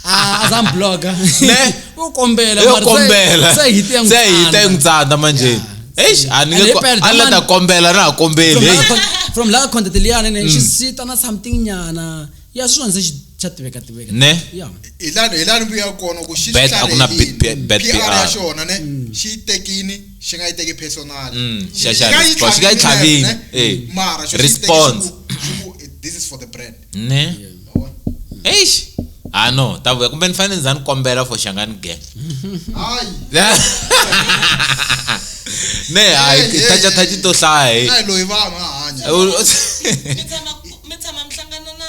a za ni bloga Ne. u kombela Yo mara se- kombela. se hit ya n'wi Se hit ya tsandza. n'wi tsandza manje. Eish, a ni And nge hi phela, a la ta Damani- kombela na ha kombeli. From Hey. from la content liyani ne xi sita na something nyana ya swin'wana se xi xa tiveka tiveka Ne. ya hi laha hi laha ni vuya kona ku xi Bad, a ku na bad PR ya PR. xona ne xi yi tekini xi nga yi teki personal Xa- xa response. Xi nga yi tlhavini. Eh. mara xo xi yi teki Response. xi ku this is for the brand Ne. Yabona? Eish. Ah no, ta vuya kumbe ni fanele ni za ni kombela for Shangani gang. hayi Ne, hayi Eh, eh, touch eh. touch to hlaya. a hi loyi vanhu a hanya Mi tshama mi tshama mi hlangana na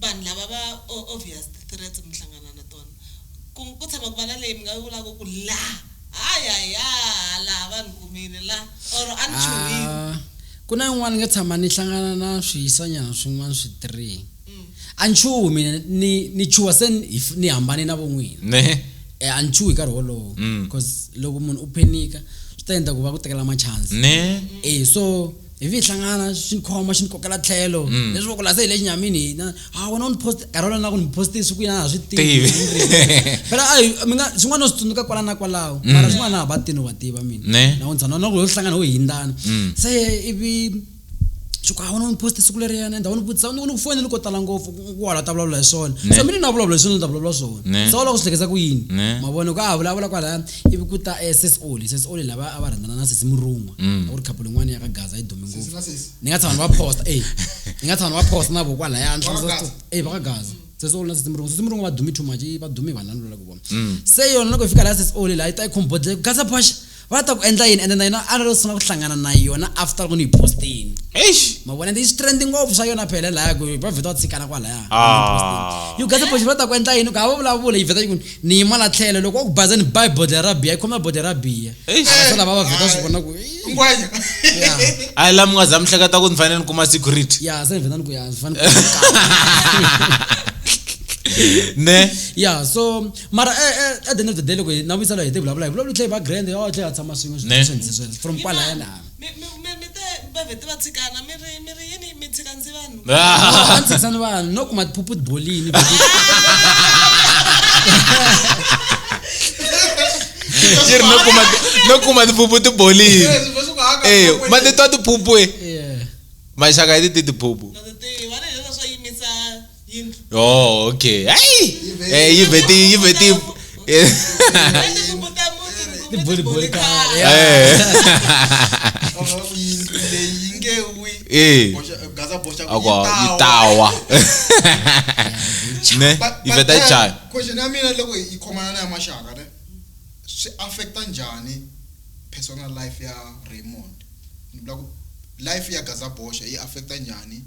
vanhu lava va obvious threats mi hlangana na tona ku ku tshama ku va na leyi mi nga vulaka ku la hayaya laha vanhu kumile la or a ni chuhile Ah, ku na yin'wana ni nga tshama ni hlangana na swihisanyana swin'wana swi three a ni chuhi mina ni ni chuha se ni ni hambane na von'wina Ne. eh a ni chuhi hi nkarhi wolowo because loko munhu u phenika swi ta endla ku va ku tekela ma-chance Ne. eh so hi vi hi hlangana swi ni khoma xi ni kokela tlhelo leswi ku la se hi le xinyamini hina ha wena u ni post nkarhi wolowo na ku ni posti swi ku yina a ha swi tivi Tivi. phela a hi mi nga swin'wana u swi tsundzuka kwala na kwalaho mara swin'wana a ha va tini wa tiva mina Ne. na ku tshama na ku ho hlangana ho hindana se ivi xi ku a wena u ni posti siku leriyana ndhawu ni vutisa ni ku foneli ko tala ngopfu ku wala ta vulavula hi swona Ne. so mina ni na vulavula hi swona ni ta vulavula swona Ne. se wa lava ku swi hlekisa ku yini Ne. ma vona ku a ha vulavula kwalaya ivi ku ta sis oli sis oli lava a va rhandzana na sesi murun'wa a ku ri couple yin'wana ya ka gaza yi dume Sesi ngopfu na sesi. ni nga tshama ni va posta e ni nga tshama ni va posta na vo kwalaya ni Va ka hlamusela Gaza? e va ka gaza sesi oli na sesi murun'wa sesi murun'wa va dume too much va dume hi vanhu lava ni ku vona se yona loko hi fika laha sesi oli laha yi ta yi khombodle gaza boxa va ta ku endla yini ende na yona a ri sungula ku hlangana na yona after loko ni yi postini Eish. ma vona ende yi swi trending ngopfu swa yona phela laya ku va vheta va tshikana kwalaya Ah. yi gaza boxa va ta ku endla yini ku ha va vulavula yi vheta yi ku ni yima la tlhelo loko wa ku baza ni ba bodlela ra biya yi khoma bodlela ra biya Eish. se lava va vheta swi vona ku "Ih, ngwenya ya A yi la mi nga za mi hleketa ku ni fanele ni kuma security. ya se ni vheta ni ku ya swi fanele Ne. ya so mara at the end of the day loko hi na vuyisela hi ti vulavula hi vulavula tlhe hi va grand ya tlhe hi tshama swin'we Ne. swi sweswo from kwalaya na mi mi mi mi te va vhete va tshikana mi ri mi ri yini mi tshika ndzi vanhu Ah. a ni tshikisani vanhu no kuma tiphuphu tibolini Xi ri no kuma no kuma tiphuphu tibolini. Eh, ma titwa tiphuphu eh. Yeah. Maxaka hi ti tiphuphu. na ti tiva ni leswa swo yimisa yindlu Oh, okay. Hey. Eh, yi vheti yi vheti. Eh. Ni tiphuphu ta muti ni kume Tiboli- tiboli boli khale. khale. Eh. yindlu leyi yi nge wi Eh. gaza boxa ku Akwa yi yi tawa. Ne, But- yi but vheta yi then, chaya. question ya mina loko yi khomana na ya maxaka ne swi affecta njhani personal life ya Raymond ni vula ku life ya Gaza Boxa yi affecta njhani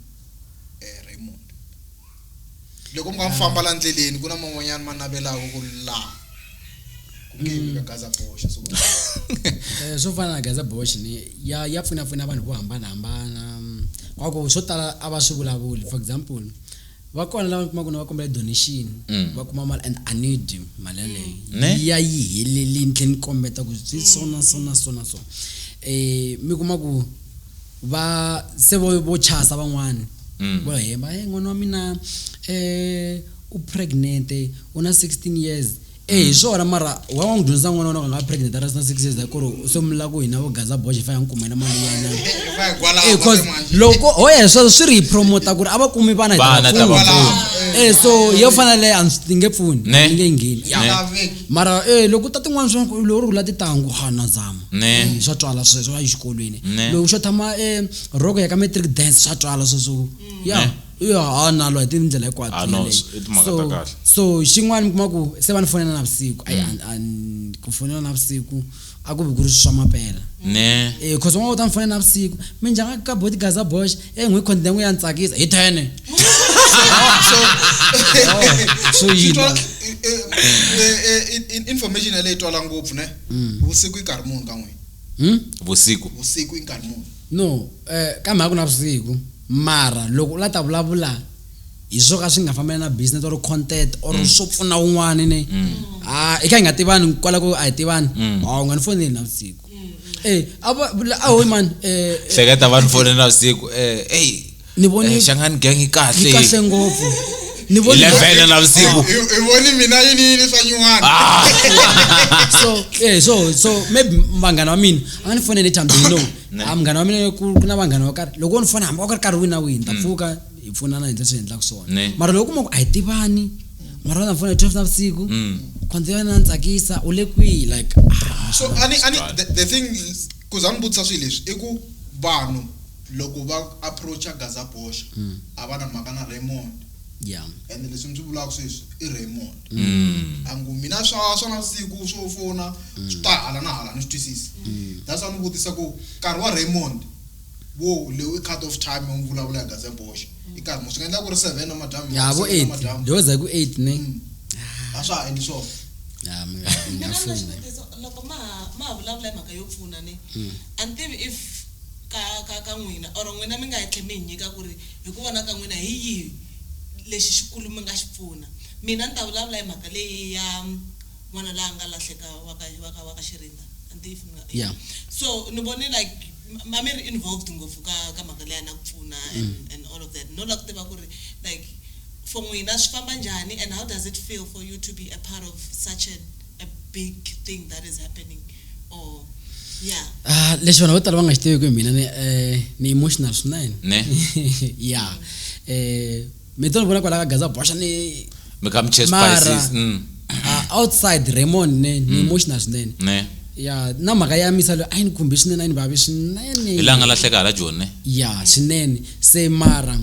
Raymond loko mi nga mi famba la ndleleni ku na man'wanyana ma navelaka ku laha ku nge yivi ka Gaza Boxa so Eh, swo fana na gaza box ni ya ya pfunapfuna vanhu vo hambanahambana kwaku swo tala a va swi vulavuli for example va kona lava kumaka na va kombela donation va kuma mali and a need mali yaleyo Ne? ya yi helelini tlhe ni kombeta ku swi so na so na so na so mi kuma ku va se vo vo chasa van'wani vo hemba hey n'wana wa mina u pregnant u na 16 years eh hi swona mara wa n'wi dyondzisa n'wana wa wena ku a nga pregnant a ri na 6 years ku ri se mi lava ku hina vo gaza boxa hi fa hi n'wi kumela mali ya yena va hi gwalaba Eh, cause se manje. loko ho ya sweswo swi ri hi promota ku ri a va kumi vana hi ta Vana va ta va pfuna. pfuna. Eh, so yo fana leyo a ni nge pfuni Ne. ni nge ngheni Ya. Ne. Laveki. mara eh loko ta tin'wana swa loko ri la tintangu ha na zama Ne. Eh, swa twala sweswo a exikolweni Ne. loko xo tshama rhoko ya ka matric dance swa twala sweswo ya ya a nalo hi tindlela hinkwato Ah, no, yeleyo. i timhaka So- ta kahle. so xin'wana mi kuma ku se va ni fonela navusiku ayi ku fonela navusiku a ku vi ku ri swa mampela Ne. Eh, cause un'wana u ta ni fonela navusiku minjhani ka boti gaza box e n'wi content ya n'wi ya ni tsakisa hi ten so Swi yini twala- information yaleyo yi twala ngopfu ne vusiku i nkarhi muni ka n'wina Hmm? Vusiku. vusiku i nkarhi muni No, ka mhaka ku na vusiku mara loko u la ta vulavula hi swo ka swi nga fambelani na business or content or swo pfuna wun'wani ne a i kha hi nga tivani kwala ku a hi tivani a u nga ni foneli na vusiku a va a hoyi mani hleketa va ni fonela na vusiku ey Ni voni- Shangani gang yi kahle yi kahle ngopfu ni voni 11 na vusiku I voni mina yini yini swa nyuwana so so maybe vanghana va mina a nga ni foneli anytime they know a munghana wa mina ku na vanghana vo karhi loko wo ni fona hambi wa ku ri karhi wihi na wihi ni ta pfuka hi pfunana hi leswi hi endlaka swona Ne. mara loko kuma ku a hi tivani mara va na fona hi 12 na vusiku khondzo ya wena na tsakisa u le kwihi like so ani ani the thing is ku za ni vutisa swilo leswi i ku vanhu loko va approacha Gaza Boxa a va na mhaka na Raymond yeah and leswi mi swi vulaka sweswi i Raymond a ngu mina swa na vusiku swo fona swi ta hala na hala ni swi twisisi that's why ni vutisa ku nkarhi wa Raymond wo leyi i cut off time yo vulavula hi Gaza Boxa i karhi mo swi nga endla ku ri 7 namadyambu ya vo 7 8 namadyambu loko za ku 8 ne a swa ha endli swona ya mi nga Mina na foni xivutiso loko ma ha vulavula hi mhaka yo pfuna ne a ni tivi if ka n'wina or n'wina mi nga hi tlhe mi hi nyika ku ri hi ku vona ka n'wina hi yihi lexi xikulu mi nga xi pfuna mina ni ta vulavula hi mhaka leyi ya n'wana laha nga lahleka wa ka Xirinda a ni tivi if mi nga Yeah. so ni vone like ma mi ri involved ngopfu ka mhaka leya na ku pfuna and all of that no la ku tiva ku ri like for n'wina swi famba njhani and how does it feel for you to be a part of such a big thing that is happening or yeah lexi vanhu vo tala va nga xi tiviku hi mina ni emotional swinene Ne. ya mi to ni vona kwala ka Gaza Boxa ni mi kha mi chase Mara- spices outside Raymond ne ni emotional swinene ne ya na mhaka ya misa loyi a yi ni khumbi swinene a yi ni vavi swinene hi laha nga lahleka hala Joni ne ya swinene se mara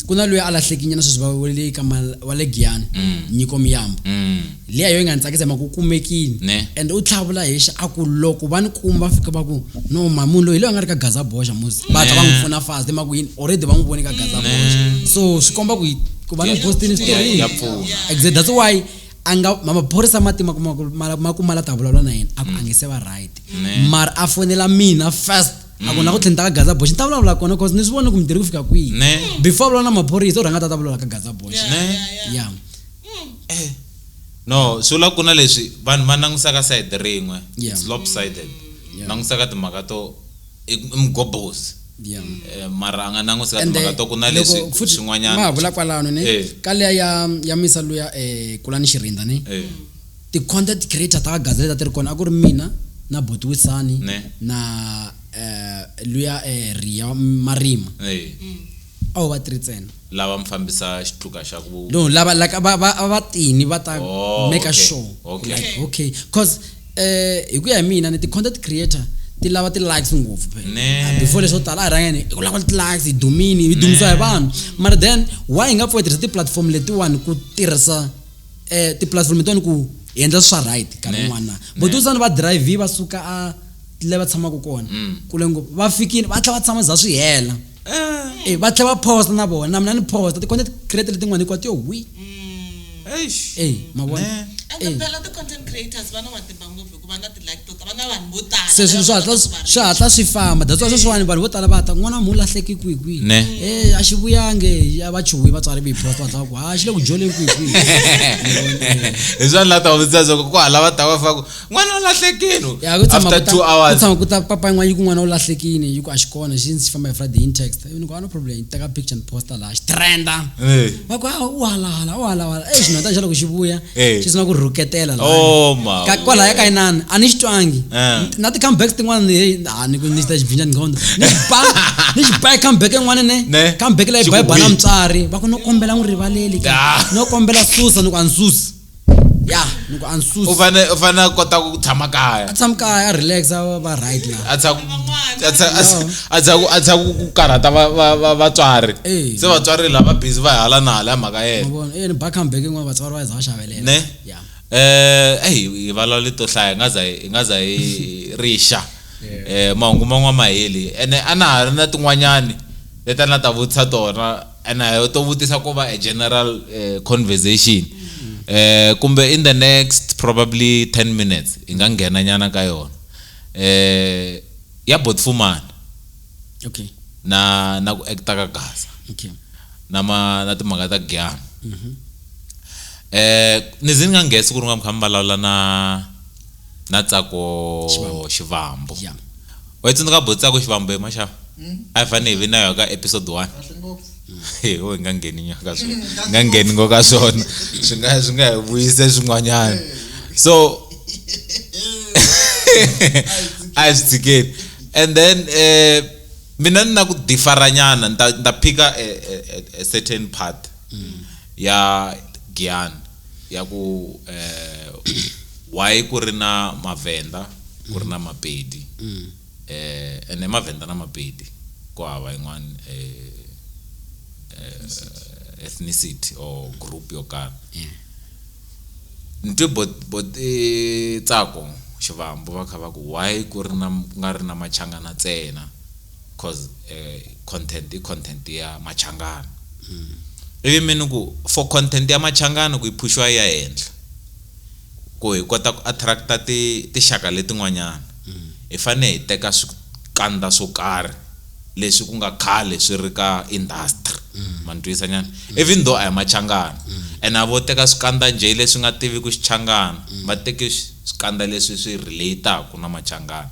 ku na loyi a lahlekinyana sweswi va wele ka wa le Giyani Nyiko Miyambo liya yo yi nga ni tsakisa hi mhaka ku kumekile Ne. and u tlhavula hi xa a ku loko va ni kuma va fika va ku no ma munhu loyi hi loyi a nga ri ka Gaza Boxa musi va hatla va n'wi pfuna fast hi mhaka ku yini already va n'wi vone ka Gaza Boxa so swi komba ku ku va ni postini swi Ya pfuna. exactly that's why a nga maphorisa ma tima ma kuma la ta vulavula na yena a ku a nge se va right mara a fonela mina first a ku na ku tlhela ni ta ka Gaza Boxa ni ta vulavula kona cause ni swi vone ku mi tirhi ku fika kwihi Ne. before vulavula na maphorisa u rhanga ta vulavula ka Gaza Boxa Ne. yeah no swi vula ku na leswi vanhu va langusaka side rin'we Yeah. it's lopsided Yeah. langusaka timhaka to i mugobhosi yeah mara a nga langusaka And timhaka to ku na loko leswi futhi swin'wanyana ma ha vula kwalano ne ka liya ya misa luya Kulani Xirinda ne ti-content creator ta ka Gaza leti a ti ri kona a ku ri mina na Botiwisani Ne. na luya Ria Marima a wo va three ntsena lava mi fambisa xitluka xa ku no lava like va tini va ta Oh, make okay. sure Okay. like okay cause hi ku ya hi mina ni ti-content creator ti lava ti-likes ngopfu phela Ne. before leswo tala a hi rhangeni ku lava ti-likes hi dumini hi dumisiwa hi vanhu mara then why hi nga pfuki hi tirhisa ti-platform letiwani ku tirhisa ti-platform letiwani ku hi endla swa right nkarhi Ne. wun'wana na botiwisani va drive va suka a le va tshamaka kona kule ngopfu va fikile va tlhela va tshama za swi hela va tlhela va posta na vona na mina ni posta ti-content creator letin'wana hinkwato yo wi Eish. ma vona and phela ti-content creators va na matimba ngopfu hikuva na ti-like to ta va na vanhu vo tala se swilo swi hatla swi famba that's why sweswiwani vanhu vo tala va ta n'wana wa munhu u lahleki kwihi kwihi Ne. a xi vuyangi a va chuhi vatswari vi hi posta va hatla va ku ha xi le ku joleni kwihi kwihi hi swona la ta vutisa swa ku hala va ta va fa ku n'wana u lahlekile Ya, ku tshama after ku ta- 2 ku hours tshama ku ta papa yin'wana yi ku n'wana u lahlekile yi ku a xi kona xi xi famba hi Friday in text ni ku a no problem yi teka picture ni posta laha xi trenda va ku u halahala u halahala xinhweta xa loko xi vuya xi sungula ku rhuketela laha Oh, ma Ka kwalaya ka inani a ni xi twangi Eh. na ti-comebacks tin'wana ni a ni ku ni ta xi bvinja nghondo ni xi ba ni xi ba comeback yin'wana ne Ne. comeback leyi Xi ba ku yi ba na wi. mutswari va ku no kombela n'wi rivaleli ka Ah. no kombela susa ni ku a ni susi ya ni ku a ni susi u fane u fane a kota ku tshama kaya a tshama kaya a relax a va right la a tshama a tshama a tshama ku karhata vatswari Eh. se vatswari lava busy va hala na hala mhaka yena ma vona ni ba comeback yin'wana vatswari va za va xavelela ne ya eyi hi vulavule to hlaya hi nga za hi nga za hi rixa mahungu man'wana ma heli ene a na ha ri na tin'wanyani leti a na ta vutisa tona ene to vutisa ko va a general conversation kumbe in the next probably 10 minutes hi nga nghena nyana ka yona ya Botfumana Okay. Na ku acta ka Gaza. Okay. Na ma na timhaka ta Giyani. Ni ze ni nga nghesi ku ri nga mi kha mi vulavula na Tsako Xivambu. Yeah. Wa yi tsundzuka bo Tsako Xivambu hi maxava? A hi fanele hi vi na yona ka episode 1. Kahle ngopfu. He, ho hi nga ngheni nyaka ka swona. Hi nga ngheni ngo ka swona. Swi nga hi vuyise swin'wanyana. So a hi swi tshikeni. And then mina ni na ku differanyana, ni ta pick-a a certain part ya Giyani ya ku why ku ri na Mavenda, ku ri na Mapedi. Ene Mavenda na Mapedi ku hava yin'wana ethnicity or group yo karhi. Ni twe bot Tsako Xivambu va kha va ku why ku ri na ku nga ri na Machangana ntsena, cause content i content ya Machangana. Ivi mina ku for content ya Machangana ku yi phuxiwa yi ya henhla ku hi kota ku attracta tinxaka letin'wanyana, hi fanele hi teka swikandza swo karhi leswi ku nga khale swi ri ka industry. Ma ni twisisa nyana? Even though a hi Machangana, and a vo teka swikandza njhe leswi nga tiviku Xichangana, va teke swikandza leswi swi relate-aku na Machangana.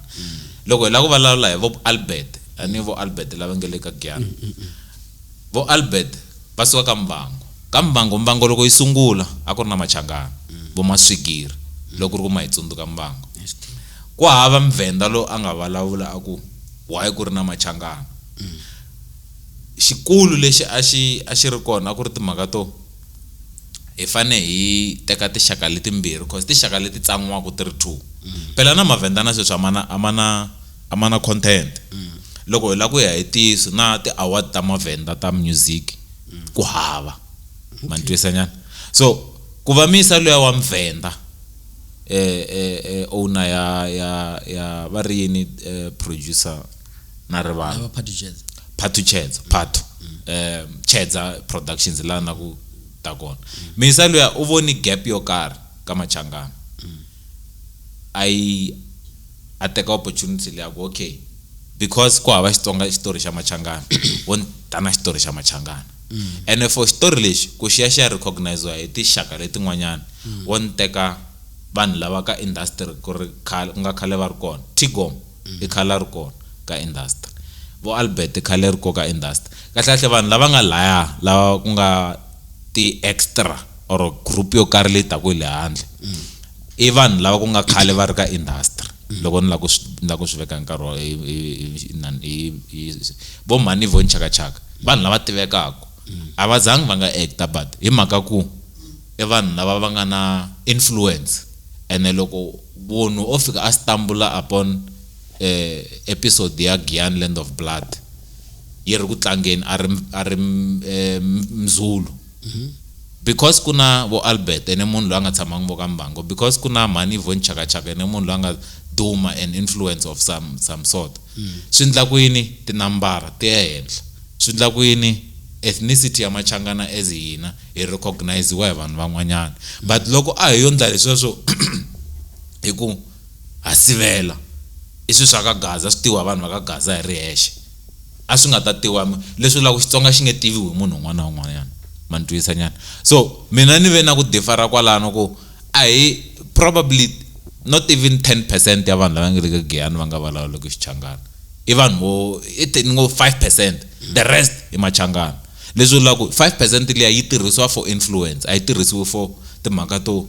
Loko hi lava ku vulavula hi vo Albert, a ni vo Albert lava nga le ka Giyani. Vo Albert va suka ka Mbango. Ka Mbango, Mbango loko yi sungula a ku ri na Machangana, vo Maswigiri, loko ku ri ku ma hi tsundzuka Mbango. Ku hava Mvenda loyi a nga vulavula a ku why ku ri na Machangana. Xikulu lexi a xi ri kona a ku ri timhaka to hi fane hi teka tinxaka letimbirhi, cause tinxaka leti tsan'wiwaka ti ri 2. Phela na Mavenda na sweswi a ma na content. Loko hi lava ku ya hi ntiyiso na ti-award ta Mavenda ta music ku hava. Ma ni twisisa nyana? So ku va misa luya wa Mvenda, owner ya va ri yini, producer na rivala. Lava Phathu Chedza. Phathu Chedza, Phathu. Chedza Productions laha na ku ta kona. Misa luya u voni gap yo karhi ka Machangana. A yi a teka opportunity leyi ku okay, because ku hava Xitsonga xitori xa Machangana, vo ni ta na xitori xa Machangana. Ene for xitori lexi ku xi ya xi ya recognize-iwa hi tinxaka letin'wanyana, vo ni teka vanhu lava ka industry ku ri khale, ku nga khale va ri kona. Tigom i khale a ri kona ka industry. Vo Albert i khale ri kona ka industry. Kahlekahle vanhu lava nga laya, lava ku nga ti-extra or group yo karhi leyi taka hi le handle, i vanhu lava ku nga khale va ri ka industry. Loko ni lava ku swi, ni lava ku swi veka nkarhi wa, hi, hi, hi, hi, hi, hi, vo mhani vo Nchakachaka, vanhu lava tivekaka. A va zangi va nga acta, but hi mhaka ku i vanhu lava va nga na influence. Ene loko munhu o fika a stumble upon episode ya Giyani Land of Blood yi ri ku tlangeni a ri, a ri, Mzulu. Because ku na vo Albert ene munhu loyi a nga tshamangi vo ka Mbango, because ku na mhani vo Nchakachaka ene munhu loyi a nga duma and influence of some sort. Swi endla ku yini tinambara ti ya henhla. Swi endla ku yini ethnicity ya Machangana as hina hi recognize-iwa hi vanhu van'wanyana. But loko a hi yo endla leswiya hi ku ha sivela, i swilo swa ka Gaza, swi tiviwa hi vanhu va ka Gaza hi ri hexe. A swi nga ta tiviwa leswi vulaka ku Xitsonga xi nge tiviwi hi munhu un'wana na un'wanyana. Ma ni twisisa nyana? So mina ni ve na ku differ-a kwalano ku a hi probably not even 10% ya vanhu lava nga le ka Giyani va nga vulavuleki Xichangana. I vanhu vo, i ni ngo 5%, the rest i Machangana. Leswi vulaka ku 5% liya yi tirhisiwa for influence, a yi tirhisiwi for timhaka to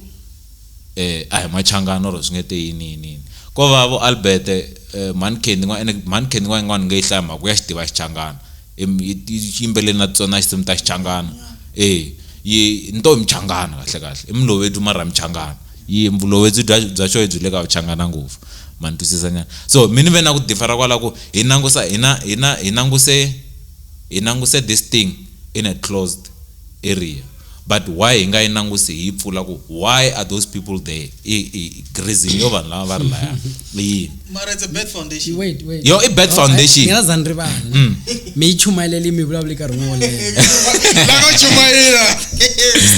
a hi Machangana or swi nge te yini, yini, yini. Ko va vo Albert, Mhani Candy n'wa, ene Mhani Candy n'wa yin'wana nge yi hlaya mhaka ya xi tiva Xichangana. Yi yimbeleli na tsona xisimu ta Xichangana. Yi nto hi Mchangana kahle kahle. I Mlovedzu mara Mchangana. Yi Mlovedzu bya xo byi le ka Mchangana ngopfu. Ma ni twisisa nyana? So mina ni ve na ku differ-a kwala ku hi langusa, hina, hina, hi languse, hi languse this thing in a closed area. But why hi nga yi langusi hi yi pfula ku why are those people there? I reason yo vanhu lava va ri laya i yini? Mara it's a bad foundation. Wait, wait. Yo, i bad Oh, foundation. Ni nga za ni rivala. Mi yi chumayeleli mi vulavula nkarhi wun'we wo leha. La ko chumayela.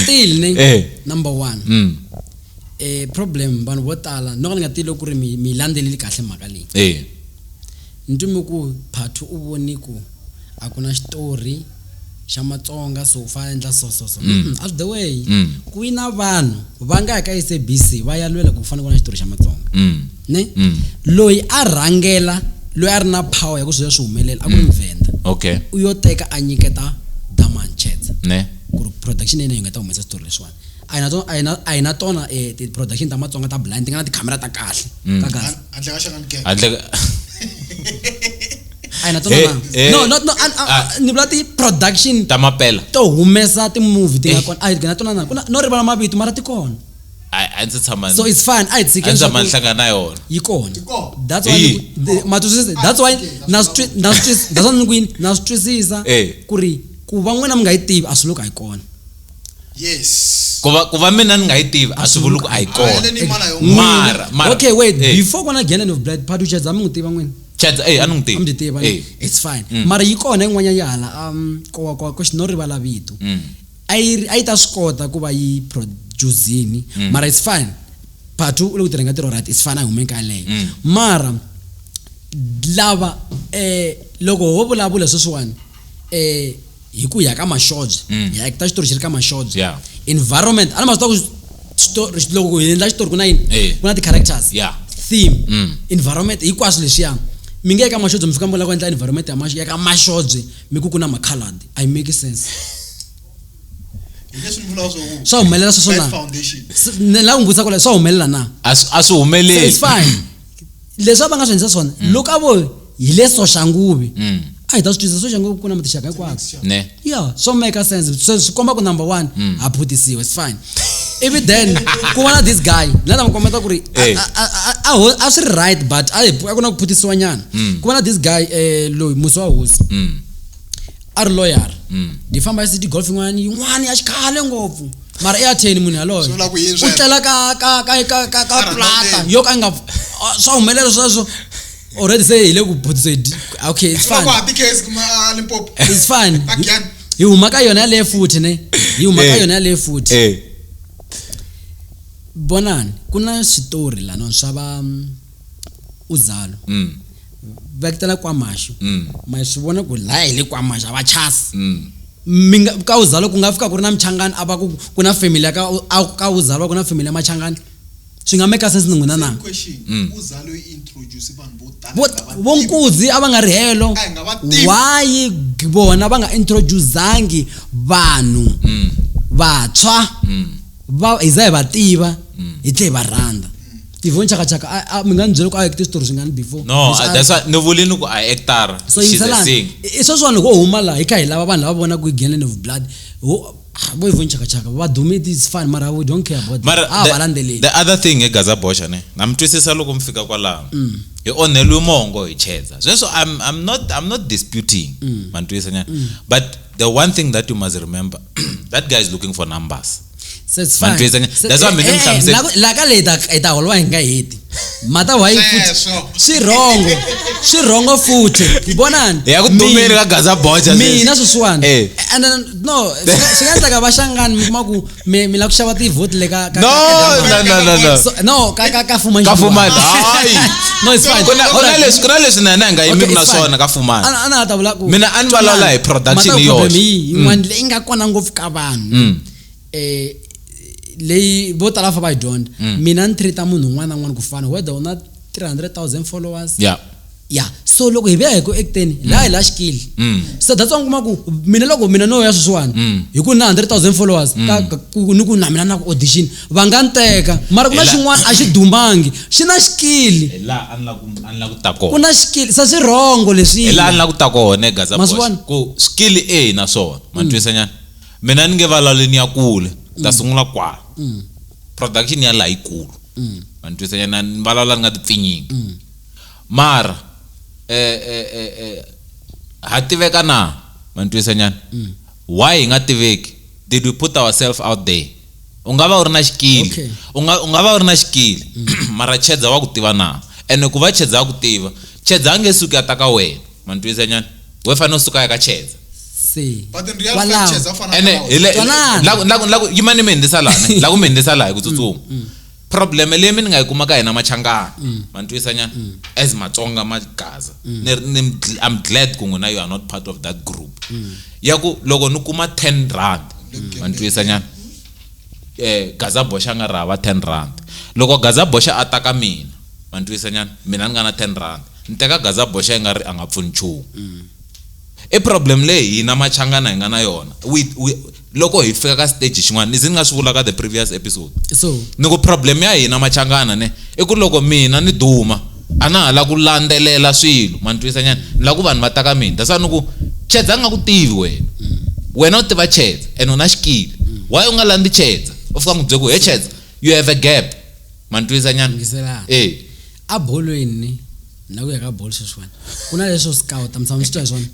Still, ne? Number 1. Problem vanhu vo tala no ka ni nga tivi loko ku ri mi landzeleli kahle mhaka leyi. Ni twi mi ku Phathu u voni ku a ku na xitori xa Matsonga so u fanele endla so so so. A swi the way. Ku yi na vanhu va nga ya ka SABC va ya lwela ku fanele ku va na xitori xa Matsonga. Ne? Loyi a rhangela loyi a ri na power ya ku swilo swi humelela a ku ri Mvenda. Okay. U yo teka a nyiketa Daman Chedza. Ne. Ku ri production yena yi nga ta humesa switori leswiwani. A hi na tona a hi na tona ti-production ta Matsonga ta blind ti nga na tikhamera ta kahle. Ka kahle. Handle ka Shangani Gang. Handle ka A hi na tona na. No no no ni vula ti-production ta mapela. To humesa ti-movie ti nga kona. A hi na tona na. Ku na no rivala mavito mara ti kona. A ndzi tshama So it's fine. A hi tshikeni A ndzi tshama ni hlangana na yona. Yi kona. That's why ma twisisa. That's why na swi na swi that's why ni ku yini na swi twisisa ku ri ku va n'wina mi nga yi tivi a swi loko a yi kona. Yes. Ku va mina ni nga yi tivi a swi vuli ku a yi kona. Mara mara Okay wait before ku na Gentleman of Blood Phathu Chedza mi n'wi tiva n'wina? Chedza a ni n'wi tivi. A mi tiva. It's fine. Mara yi kona yin'wanyana ya hala ko ko no rivala vito. A yi ta swi kota ku va yi producini mara it's fine. Phathu u le ku tirheni ka ntirho right it's fine a hi humeni ka yaleyo. Mara lava loko ho vulavula sweswiwani hi ku ya ka Mashobye hi acta xitori xi ri ka Mashobye. Environment a ni ma swi tiva ku loko hi endla xitori ku na yini ku na ti-characters theme environment hinkwaswo leswiya mi nge ka Mashobye mi fika mi vula ku endla environment ya ka Mashobye mi ku ku na ma-colored a yi make sense. Swa humelela sweswo na ni lava ku n'wi vutisa ku swa humelela na a swi humeleli. It's fine. Leswi a va nga swi endlisa swona loko a vo hi le Soshanguve a hi ta swi twisisa Soshanguve ku na tinxaka hinkwato. Yeah, swo make sense. Swi komba ku number 1 ha phutisiwa it's fine. Ivi then ku va na this guy na ta n'wi kombeta ku ri a swi ri right but a ku na ku phutisiwa nyana. Ku va na this guy loyi musi wa hosi. A ri lawyer. Ni famba hi City Golf yin'wana yin'wana ya xikhale ngopfu. Mara i attorney munhu yaloye. U tlela ka ka ka ka ka ka plata yo ka nga swa humelela sweswo. Already se hi le ku phutise okay it's fine. It's fine. Hi huma ka yona yaleyo futhi ne. Hi huma ka yona yaleyo futhi. Vonani ku na switori lana swa va Uzalo. Veketela KwaMashu. Ma swi vona ku laya hi le KwaMashu a va chasi. Mi nga ka Uzalo ku nga fika ku ri na Mchangani a va ku ku na family ya ka Uzalo ku na family ya Machangani. Swi nga make sense ni n'wina na? Uzalo yi introduce vanhu vo tala Vo Nkuzi a va nga ri helo. Why vona va nga introduceangi vanhu vantshwa va hi za hi va tiva hi tlhe hi va rhandza. Tivoni Chaka Chaka mi nga ni byela ku a acte switori swi nga ni before. No, that's why ni vulini ku a actor. So yingiselani. I sweswiwani loko ho huma laha hi kha hi lava vanhu lava vonaka ku Gentleman of Blood vo Yvonne Chaka Chaka va dumile it's fine mara we don't care about them. A va landzeleli. The other thing hi Gaza Boxa ne na mi twisisa loko mi fika kwalano. Hi onheliwe mongo hi Chedza. Sweswo I'm not disputing. Ma ni twisisa nyana. But the one thing that you must remember that guy is looking for numbers. So it's fine. That's why mina ngihlamusela. La ka leyi hi ta holova hi nga heti. Mata why futhi? Swi wrong. Swi wrong futhi. Vonani. Ya ku dumeni ka Gaza Boxa. Mina sweswiwani. And then no, swi nga endleka va Shangani mi kuma ku mi la ku xava ti-vote le ka No, no. So, no, ka ka ka Fumani. Ka Fumani. Hayi. No, it's fine. Ku na leswi na hina hi nga yimi na swona ka Fumani. A na ta vula ku mina a ni vulavula hi production yoxe. Yin'wana leyi nga kona ngopfu ka vanhu. Leyi vo tala fa va yi dyondza. Mina ni treat munhu un'wana na un'wana ku fana whether u na 300,000 followers. Yeah. So loko hi vuya hi ku acteni laha hi la xikili. So that's why kuma ku mina loko mina no ya sweswiwani hi ku na 100,000 followers ka ku ni ku na mina na ku audition va nga ni teka mara ku na xin'wana a xi dumangi xi na xikili. Hi laha a ni la ku ta kona. Ku na xikili se swi wrong leswi. Hi laha a ni la ku ta kona Gaza Boxa. Ku xikili na swona ma twisisa nyana. Mina ni nge vulavuli ni ya kule ta sungula kwala. Production ya laha yikulu. Ma ni twisisa nyana ni vulavula ni nga ti pfinyingi. Mara ha tiveka na ma ni twisisa nyana. Why hi nga tiveki? Did we put ourselves out there? U nga va u ri na xikili. U nga va u ri na xikili. Mara Chedza wa ku tiva na. Ene ku va Chedza wa ku tiva, Chedza a nge suki a ta ka wena. Ma ni twisisa nyana. We fanele u suka ya ka Chedza. But in real fact, Chedza u fana Ene hi le la ku yimani mi hundzisa laha ne la ku mi hundzisa laha hi ku tsutsuma. Problem leyi mi ni nga yi kuma ka hina machangana. Ma ni twisisa nyana? As Matsonga magaza. Ni I'm glad ku n'wina you are not part of that group. Ya ku loko ni kuma 10 rand. Ma ni twisisa nyana? Gaza Boxa nga ri hava 10 rand. Loko Gaza Boxa a ta ka mina, ma ni twisisa nyana? Mina ni nga na 10 rand. Ni teka Gaza Boxa yi nga ri a nga pfuni nchumu. I problem leyi hina machangana hi nga na yona. Loko hi fika ka stage xin'wana, ni ze ni nga swi vula ka the previous episode. So ni ku problem ya hina machangana ne i ku loko mina ni duma a na ha la ku landzelela swilo, ma ni twisisa nyana? Ni lava ku vanhu va ta ka mina. That's why ni ku Chedza a nga ku tivi wena. Wena u tiva Chedza and u na xikili. Why u nga landzi Chedza? U fika n'wi byela ku he Chedza, you have a gap. Ma ni twisisa nyana? Yingiselani. A bolweni na ku ya ka bolo sweswiwani ku na leswo scout, mi tshama mi swi twa hi swona?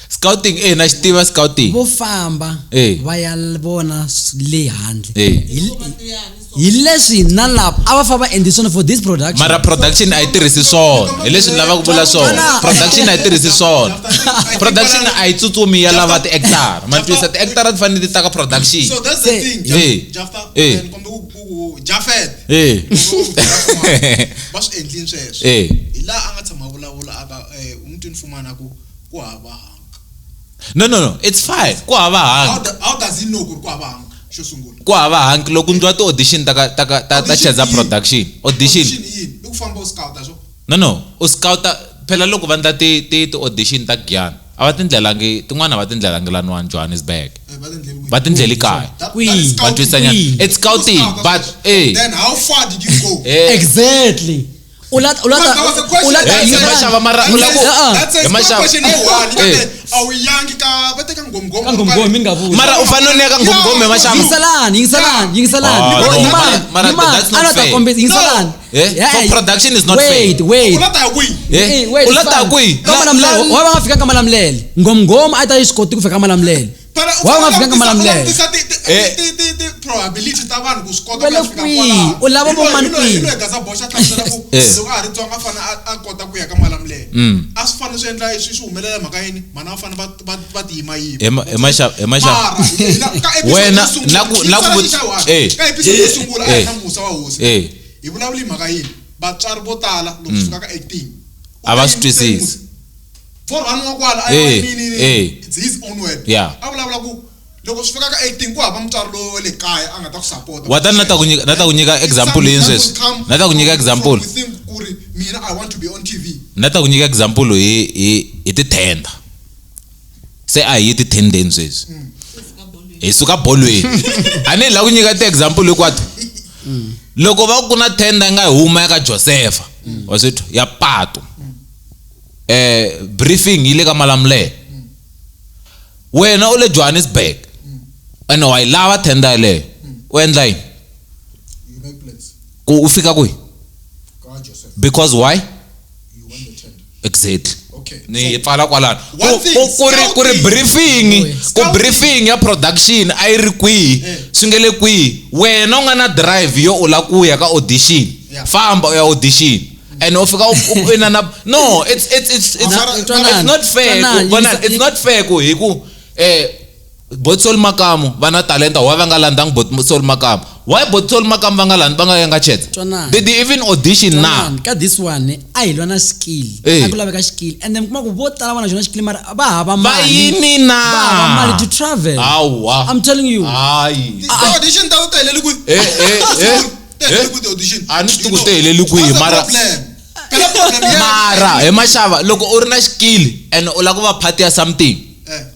Scouting, na xi tiva scouting. Vo famba va ya vona le handle. Hi leswi na lava a va famba va endli swona for this production. Mara production a yi tirhisi swona. Hi leswi ni lavaka ku vula swona. Production a yi tirhisi swona. Production a yi tsutsumi ya lava ti-actor. Ma twisisa, ti-actor ti fanele ti ta ka production. So that's the thing, Jafta, then kumbe ku Jafet. Va swi endlini sweswo. Hi laha a nga tshama a vulavula a ka, u n'wi twini Fumana ku ku hava hank. No, no, no, it's fine. Ku hava hank. How does he know ku ri ku hava hank? Xo sungula. Ku hava hank loko ndliwa ti-audition ta ka, ta ka, ta, ta Chedza production. Audition. Audition yini? I ku famba u scout-a swo? No, no, u scout-a phela loko va endla ti-audition ta Giyani, a va tindlelangi, tin'wana a va tindlelangi laniwani Johannesburg. Va tindleli kwihi? Va tindleli kaya. That is Va twisisa nyana. Kwihi? It's scouting, Scout, but, Then how far did you go? Exactly. U la, u la ta, That was a question. u la ta Hi maxava mara u la ku That's a Hi maxava. question ye one. A wu yangi ka, va teka Nghomghoma. Ka Nghomghoma, mi nga vuli. Mara u fanele u ya ka Nghomghoma hi maxava. Yingiselani, yingiselani, yingiselani. Ah, no, Yimani, mara yimani. that's not A na ta fair. kombisa, yingiselani. For production is not Wait, fair. wait. U la ta ya kwihi? Wait, U la ta fine. kwihi? Ka Malamulele, wa va nga fika ka Malamulele. Nghomghoma a yi ta yi swi koti ku fika ka Malamulele. Phela u Wa va nga fanele fika ka u Malamulele. langutisa ti-probability ta vanhu ku swi kota Va ku ya le fika kwihi? kwalaho. U lava Hi loyi, vo mani hi loyi, kwihi? hi loyi Gaza Boxa a hlamusela ku loko a ha ri ntsongo a fanele a kota ku ya ka Malamulele. A swi fanele swi endla swi humelela mhaka yini? Mhana va fanele va ti yimayima. Hi ma-, hi maxava, hi maxava. Mara, hi la, ka episode Wena, yo sungula, na ku, na ku xi vut- xa one. Ka episode yo sungula, a hi na Musa wa hosi. Hi vulavula hi mhaka yini? Vatswari vo tala loko swi fika ka acting, u A va ta swi yimisa twisisi. Musa. For one wa kwala, a yi ni, ni, ni, it's his own word. A vulavula ku loko swi fika ka acting ku hava mutswari loyi wa le kaya a nga ta ku support. Wa ta na ta ku nyika, na ta ku nyika It's example something yini that sweswi? will come Na ta ku nyika from example. within ku ri mina I want to be on TV. Na ta ku nyika example hi ti-tender. Se a hi yi ti-tendeni sweswi. Hi suka bolweni. A ni la ku nyika ti-example hinkwato. Loko va ku na tender yi nga huma ya ka Josepha, wa swi twa, ya pato. Briefing yi le ka Malamulele. Wena u le Johannesburg. Ene wa yi lava tender yeleyo. U endla yini? You make plans. Ku u fika kwihi? Ka Joseph. Because why? You want the tender. Exactly. Okay. Ni So, pfala kwalano. one thing, Ku ri scouting. briefing, ku Scouting. briefing ya production a yi ri kwihi? Swi nge le kwihi? Wena u nga na drive yo u la ku ya ka audition. Famba u ya audition. And u fika u ina na no, it's not fair ku vona, it's not fair ku hi ku, Botsol Makamu va na talenta, why va nga landzangi Botsol Makamu? Why Botsol Makamu va nga landzi, va nga yanga Chedza? Twanana. Did they even audition na? Twanana, ka this one a hi lwa na skill. A ku laveka skill. And then kuma ku vo tala va na xona skill mara va hava Va mali. yini na? Va hava mali to travel. Hawa. I'm telling you. Hayi. Ti audition ta ta heleli kwihi? Ta heleli kwihi ti audition? A ni swi tivi ku ti heleli kwihi, What's the mara problem? Phela problem ya Mara, hi maxava, loko u ri na skill and u lava ku va part ya something,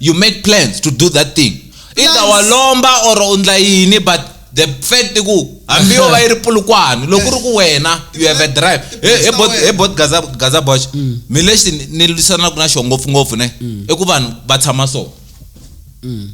you make plans to do that thing. Either wa lomba or u ndla yini, but the fact ku hambi yo va yi ri Polokwane, loko ku ri ku wena you have a drive. He bot Gaza Bosh. Mi lexi ni lwisanaka na xona ngopfungopfu ne, i ku vanhu va tshama so.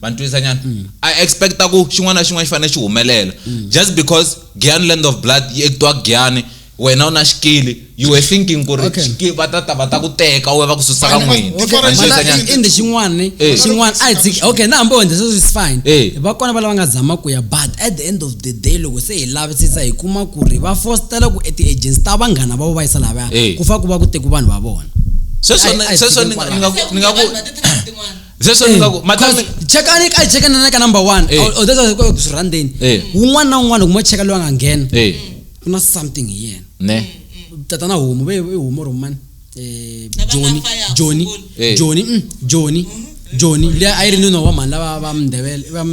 Va ni twisisa nyana? I expect-a ku xin'wana na xin'wana xi fanele xi humelela. Just because Giyani Land of Blood yi actiwa Giyani, wena u na xikili, you were thinking ku ri xikili va ta ta va ta ku teka u ya va ku susa ka Fine, n'wina. but Va ni twisisa Mana, nyana? in the xin'wana, xin'wana, a hi tshiki. Okay, na hambi u endla sweswo is fine. Va kona va lava nga zama ku ya, but at the end of the day loko se hi lavisisa hi kuma ku ri va fostela ku ti-agents ta vanghana va vo va yisa lavaya, ku fa ku va ku tekiwa vanhu va vona. Sweswo Ai, ni, ai, sweswo tshiki ni nga, kwalaho. ni nga ku, ni nga ku, Vanhu va ti-trust tin'wana. sweswo ni nga ku, Because Chekani a hi chekani na ka number 1. Or that's why ku swi rhandzeni. Wun'wana na wun'wana kuma cheka loyi a nga nghena. Ku na something hi yena. Ne. Tatana homu ve i homu or mani? Johnny Johnny Johnny Johnny Johnny liya a yi ri nuna wa mhani lava va Mndebele va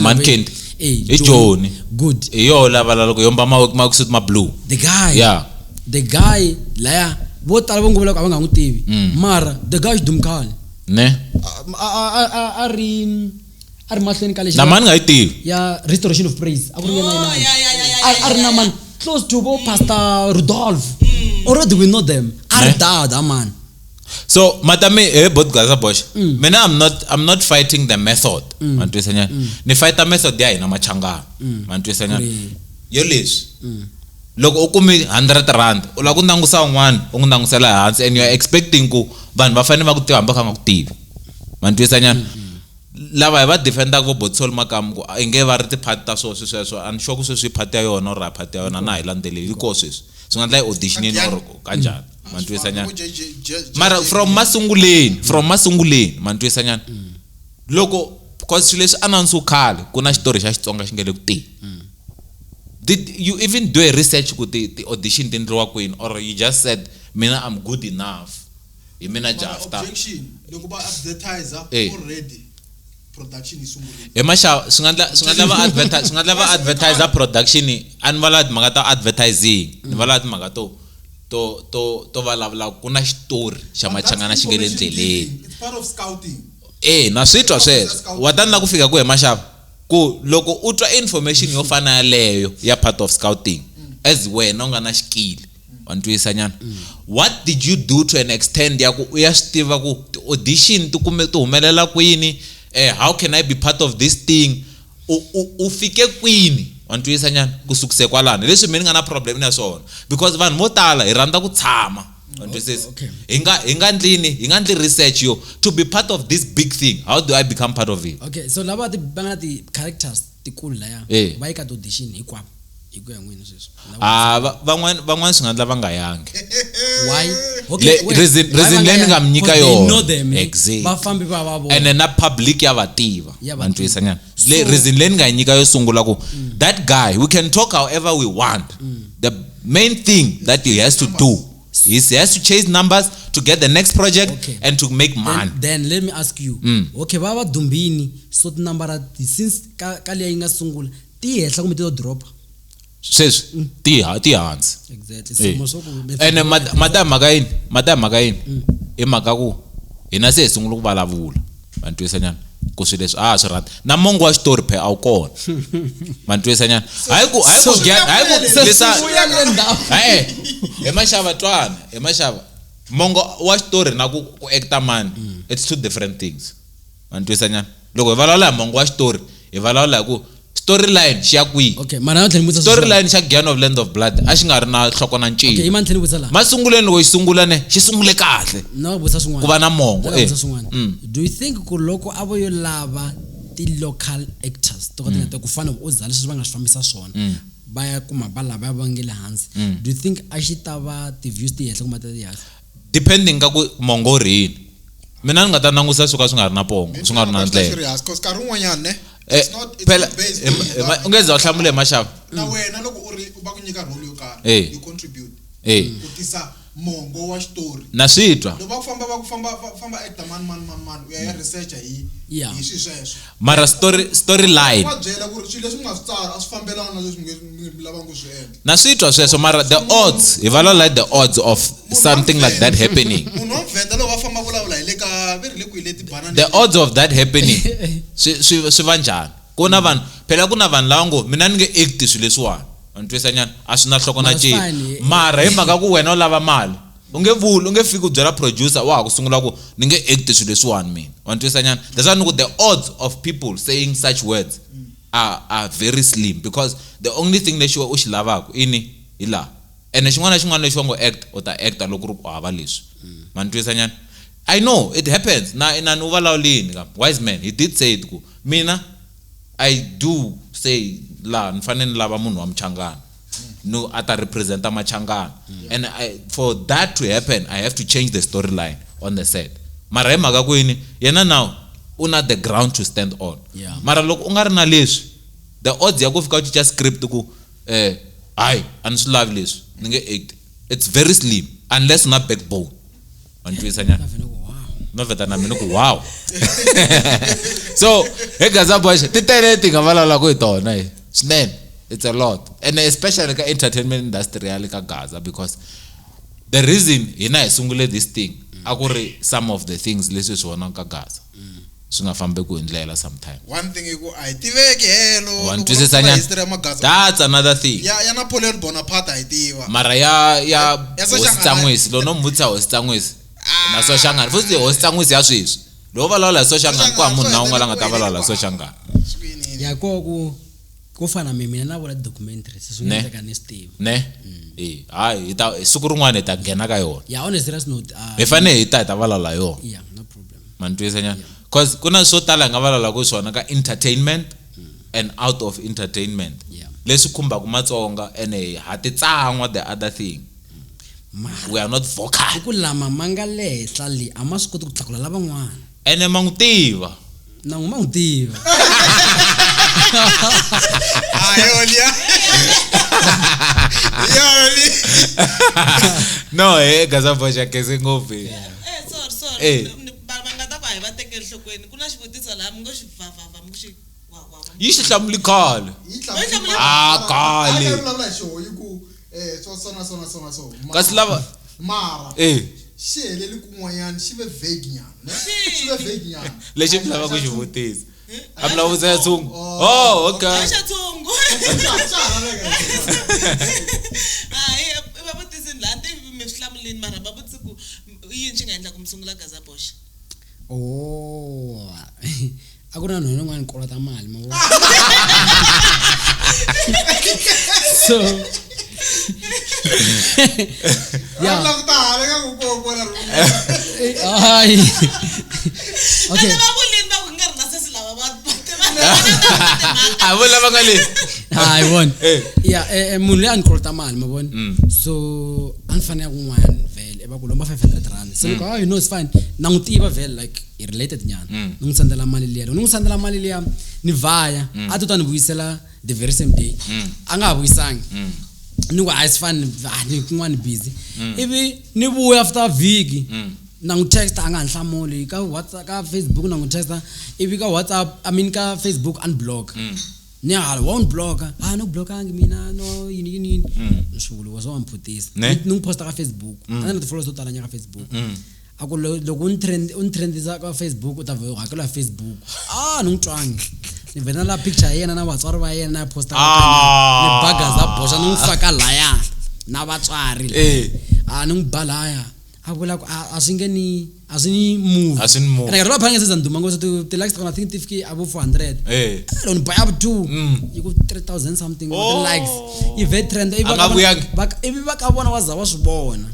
Mankind. I Johnny. Good. Hi yoho lava la loko yomba makusuti ma blue. The guy. Yeah. The guy laya vo tala vo ngopfu a va nga n'wi tivi. Mara the guy xidum khale. Ne. A ri mahlweni ka lexi. Na mani nga yi tivi. Ya Restoration of Praise. A ku ri yena yena. A ri na man close to vo Pastor Rudolph. Already we know them. A ri dada man. So matami both bosh. Mina I'm not fighting the method. Mantwisanyana. Ni fighta method ya hina machangana. Mantwisanyana. Yo leswi. Loko u kumi 100 rand, u lava ku langusa un'wana, u n'wi langusela hansi and you are expecting ku vanhu va fanele va ku tiva hambi va kha nga ku tivi. Mantwisanyana. Lava hi va defendaka vo Botsol Makamu ku inge va ri ti-part ta swona sweswo, a ni sure ku sweswi part ya yona or a part ya yona na hi landzeleli yi koho sweswi. Swi nga endla yi auditionini or kanjhani. Mantwisanyana. Mara from masunguleni mantwisanyana. Loko because swilo leswi announce khale ku na xitori xa Xitsonga xi nge le ku teni. Did you even do a research ku ti audition ti endliwa kwini or you just said mina I'm good enough hi mina Jafta? Objection loko va advertiser already production yi sungurile. Hi maxava swi nga endla va advertise, swi nga endla va advertiser production a ni vala timhaka ta advertising, ni vala timhaka to to vulavula ku na xitori xa machangana xi nge le ndleleni. It's part of scouting. Na swi twa sweswo. Wa tani la ku fika ku hi maxava ku loko u twa information yo fana yaleyo ya part of scouting as wena u nga na xikili wa ntwisanyana. What did you do to an extent ya ku u ya swi tiva ku ti-audition ti kume ti humelela kwini? How can I be part of this thing? U fike kwini? Wa ntwisanyana ku sukise kwalano. Leswi mina ni nga na problem na swona because vanhu vo tala hi rhandza ku tshama. Wa ntwisisa? Hi nga ndli research yo to be part of this big thing. How do I become part of it? Okay, so lava va nga ti characters tikulu laya va yi ka audition hinkwavo hi ku ya n'wina sweswi. Van'wana swi nga endla va nga yangi. Why? Okay, reason leyi ni nga mi nyika yona. Exactly. Vafambi va va vona. And na public ya va tiva. Va ntwisanyana. Le reason leyi ni nga yi nyika yo sungula ku that guy we can talk however we want. The main thing that he has to do is he has to chase numbers to get the next project and to make money. Then let me ask you. Okay, va va dumbini so tinambara since ka leyi nga sungula ti henhla kumbe ti to drop? Sweswi ti hansi. Exactly. So ene mata mhaka yini? Mata mhaka yini? I mhaka ku hina se hi sungula ku vulavula. Va ntwisanyana ku swilo leswi a swi rhandza. Na mongo wa xitori phe a wu kona. Va ntwisanyana. Hayi ku lisa hi maxava twana, hi maxava. Mongo wa xitori na ku acta man, it's two different things. Va ntwisanyana. Loko hi vulavula hi mongo wa xitori, hi vulavula hi ku storyline xi ya kwihi? Okay, mara na tlhela storyline xa Gyan of Land of Blood a xi nga ri na nhloko na ncini. Okay, ima tlhela vutisa la. Masunguleni loko xi sungula ne, xi sungule kahle. No, vutisa swin'wana. Ku va na mongo. Do you think ku loko a vo yo lava ti local actors to ka ti nga ku fana u zala leswi va nga swi fambisa swona va ya kuma va lava va nge le hansi. Do you think a xi ta va ti views ti henhla kumbe ti hansi? Depending ka ku mongo ri yini. Mina ni nga ta langusa swo ka swi nga ri na pongo, swi nga ri na ndlela. Because nkarhi wun'wanyana ne Phela u nge za u hlamule maxava. Na wena loko u ri va ku nyika role yo karhi, you contribute. U tisa mongo wa xitori. Na swi twa. Loko va ku famba actor man u ya researcha hi hi swi sweswo. Mara storyline. Va byela ku ri swilo leswi nga swi tsala a swi fambelani na leswi mi lavaka ku swi endla. Na swi twa sweswo mara the odds, hi vulavula the odds of something like that happening. Munhu wa Venda loko va famba vulavula hi le ka ve ri le kwihi leti banana. The odds of that happening swi va njhani? Ku na vanhu phela ku na vanhu lava ngo mina ni nge act swilo leswiwani. Va ntwisanyana a swi na nhloko na ncini. Mara hi mhaka ku wena u lava mali u nge vuli, u nge fiki u byela producer wa ha ku sungula ku ni nge act swilo leswiwani mina. Wa ntwisanyana. That's why ni ku the odds of people saying such words are very slim because the only thing lexi u xi lavaka ini hi laha. Ene xin'wana na xin'wana lexi va ngo act u ta acta loko ri ku hava leswi. Ma ntwisanyana. I know it happens. Na ni u vulavulini ka wise man he did say it ku mina I do say la ni fanele ni lava munhu wa Mchangana. No a ta representa Machangana. And for that to happen I have to change the storyline on the set. Mara hi mhaka ku yini yena now U na the ground to stand on. Yeah. Mara loko u nga ri na leswi, the odds ya ku fika u cinca script ku hayi a ni swi lavi leswi, ni nge act, it's very slim unless u na backbone. Wa ni twisisa nyana? Na vhele ku wow. No vheta na mina ku wow. So he Gaza Boxa ti tele ti nga vulavulaka hi tona hi swinene. It's a lot, and especially ka entertainment industry ya le ka Gaza, because the reason hina hi sungule this thing a ku ri some of the things leswi hi swi vonaka ka Gaza swi nga fambeku hi ndlela sometimes. One thing i ku a hi tiveki helo. Wa ni Loko twisisa va nyana? history ya Magaza. That's another thing. Ya Napoleon Bonaparte a hi tiva. Mara ya Ya Hosi Soshangana. Tsan'wisi, loko no mi vutisa Hosi Tsan'wisi na Soshangana, futhi Hosi Tsan'wisi ya sweswi loko vulavula hi Soshangana, ku hava munhu na un'we la nga ta vulavula hi Soshangana. Swi Ya ko ku fana na mina na vula documentary se swi nga Ne. endleka ni swi tivi. Ne? Eh, hayi hi ta siku rin'wana hi ta nghena ka yona. Ya, on a serious note, Hi fanele hi ta vulavula hi yona. Yeah, no problem. Ma ni twisisa nyana? Cause ku na swo tala hi nga vulavulaka hi swona ka entertainment and out of entertainment. Yeah. Leswi khumbaka Matsonga, ene ha ti tsan'wa the other thing. Mara We are not vocal. hi ku lama ma nga le henhla le a ma swi koti ku tlakula lavan'wana. Ene ma n'wi tiva. Na n'wi ma n'wi tiva. Ah, yona. Yona. No, he Gaza Boxa khense ngopfu. Sorry, sorry. Eh. Va nga ta ku a hi va tekeli enhlokweni. Ku na xivutiso laha mi ngo xi vavava, mi ngo xi wa, wa, wa. Yi xi hlamuli khale. Yi hlamuli. Ah, khale. A vulavula hi xoho yi ku, so, so na so na so na so. Mara- Kasi lava Mara. Eh. Xi heleli kun'wanyana, xi ve vague nyana, ne? Xi ve vague nyana. Lexi mi lavaka ku xi vutisa. A mi lava ku vutisa tshungu? Oh, okay. Xa tshungu. Xa ha laveka. Hayi, i va vutisini laha, ti mi swi hlamulini, mara va vutisi ku i yini xi nga endla ku mi sungula Gaza Boxa? Oh. A ku ri na nhwana un'wana ni kolota mali, ma vona. So Ya. Yeah. La ku ta hala ka ku ko vona ri. Hayi. Okay. Ene va vulini va ku nga ri na sesi lava va tiva A vo lava nga le. Hayi vona. Eh. Yeah, munhu loyi a ni kolota mali, ma vona. So a ni fanele kun'wana vhele, va ku lomba 500 rand. So loko, oh, you know, it's fine. Na n'wi tiva vhele, like i related nyana. Ni n'wi sendela mali liya. Loko ni n'wi sendela mali liya, ni vhaya, a ti ta ni vuyisela the very same day. A nga ha vuyisangi. Ni ku, ah, it's fine, ah, ni kun'wana busy. Ivi ni vuya after vhiki. Na n'wi texta a nga ha hlamuli ka WhatsApp, ka Facebook na n'wi texta, ivi ka WhatsApp, I mean ka Facebook unblock. Ni hala wa unblocka, ah no blockangi mina, no yini yini yini. Ni swi vula wa mphutisa. Ne? Ni n'wi posta ka Facebook. A na ti-followers to tala nyana ka Facebook. A ku loko u ni trend, u ni trendisa ka Facebook u ta vhe u hakela hi Facebook. Ah, ni n'wi twangi. Ni vhela la picture ya yena na vatswari va yena na ya posta ka Ah. ni ba Gaza Boxa ni n'wi faka laya na vatswari la. Eh. A ni n'wi ba laya. A vula ku a swi nge ni, a swi ni move. A swi ni move. Ene nkarhi lowu phanga se za ni duma ngopfu, ti-likes ta kona I think ti fike abo 400. Eh. Loko ni ba ya vu 2, yi ku 3000 something Oh. ti-likes. Yi ve trend, ivi A va nga ka vona- vuyangi. va ka- ivi va ka vona wa za wa swi vona.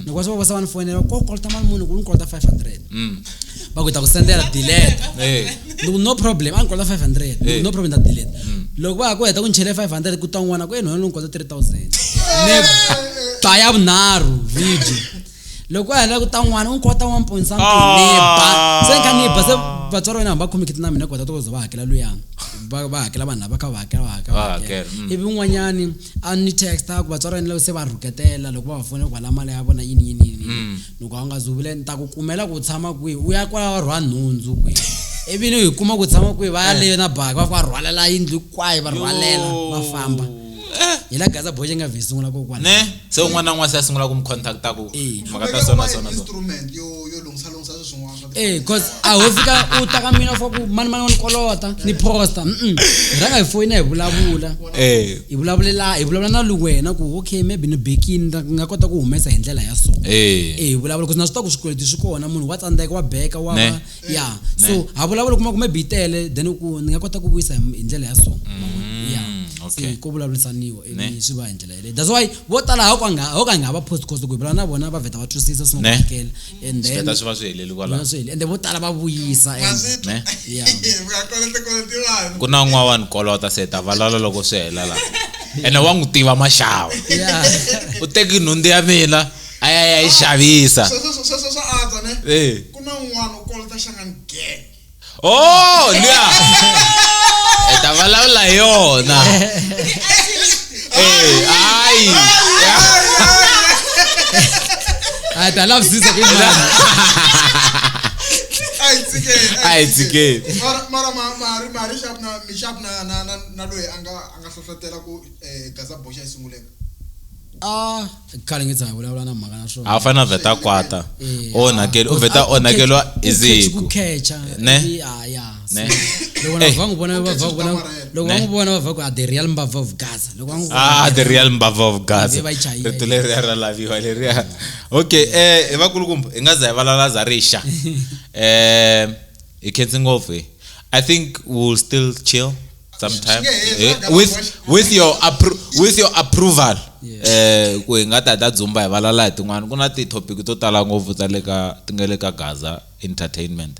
Loko va swi va va ni fonela, ko kolota mali muni, ku ni kolota 500. Va ku hi ta ku sendela delete. Eh. Ni ku no problem, a ni kolota 500. Ni ku Eh. no problem, ta delete. Loko va ha ku heta ku ni chele 500, ku ta un'wana ku, nhwana lowu ni kolota 3000. Ni ba ya vunharhu video. Loko a hela ku ta un'wana u ni kolota 1 point something, ni ba. Se ni kha ni ba, se vatswari va yena hambi va khomekile na mina ku va ta ku za va hakela luya. Va hakela vanhu lava kha va hakela, va hakela, Va va hakela. hakela, Ivi un'wanyani a ni texta ku vatswari va yena loko se va rhuketela loko va va fonela ku va la mali ya vona yini, yini, yini. Loko a nga zuvule ni ta ku kumela ku tshama kwihi, u ya kwala va rhwala nhundzu kwihi. Ivi ni hi kuma ku tshama kwihi, va ya le na baki, va fika va rhwalela yindlu hinkwayo, va rhwalela, va famba. Hi la Gaza Boxa yi nga vhe yi sungula kokwala. Ne? Se un'wana na un'wana se a sungula ku mi contacta ku Eh. mhaka ta so na so na so. Instrument yo lunghisa lunghisa swilo swin'wana swa Eh, cause a ho fika u ta ka mina for ku mani mani wa ni kolota, ni posta. Hi rhanga hi foyina hi vulavula. Eh. Hi vulavulela, hi vulavula na wena ku okay maybe ni bekini ni nga kota ku humesa hi ndlela ya so. Eh. Eh, hi vulavula cause na swi tiva ku swikweleti swi kona, munhu wa tsandzeka, wa beka, wa Ne. va, yeah. So ha vulavula kuma ku maybe yi tele, then ku ni nga kota ku vuyisa hi ndlela ya so. Yeah. Okay. Se ko vulavurisaniwa ivi Ne. swi va hi ndlela yeleyo. That's why vo tala ho ka nga ho ka nga va post cause ku hi vulavula na vona va vheta va twisisa swi Ne. nga hakela. And Swi then vheta swi va swi heleli kwalaho. vona swi heli. And then vo tala va vuyisa Ma and swi twa? Ne. Yeah. Mi nga koloti koloti vanhu. Ku na un'wana wa ni kolota se ta vulavula loko swi hela laha. Ene wa n'wi tiva maxava. Yeah. U teki nhundzu ya mina a ya ya yi xavisa. Sweswo swa antswa ne? Eh. Ku na un'wana u kolota Shangani gang. Oh, luya hi ta vulavula hi yona. Eh, ayi. A ta lavisisa ku i mani. A hi tshikeni. A hi tshikeni. Mara mara mari mari sharp na mi sharp na na na na loyi a nga hlohlotela ku Gaza Boxa yi sunguleka. A khale nge tshama hi vulavula na mhaka na swona. A fana vheta kwata. Eh, Onhakeli u vheta onhakeliwa hi ku siku. khecha. Ne? Ya. Ne? Loko na Eh. va n'wi vona va va vona, loko va Ne? n'wi vona va va ku a the real mbava of Gaza. Loko va n'wi vona. Ah, the real mbava of Gaza. Va yi chayile. Rito leriya ra laviwa leriya. Okay, hi vakulukumba hi nga za hi valala za rixa. Hi khensi ngopfu hi. I think we'll still chill sometime. Swi nge heli, Gaza Boxa. With your approval. Ku hi nga ta hi ta dzumba hi valala hi tin'wana. Ku na ti-topic to tala ngopfu ta le ka ti nga le ka Gaza Entertainment.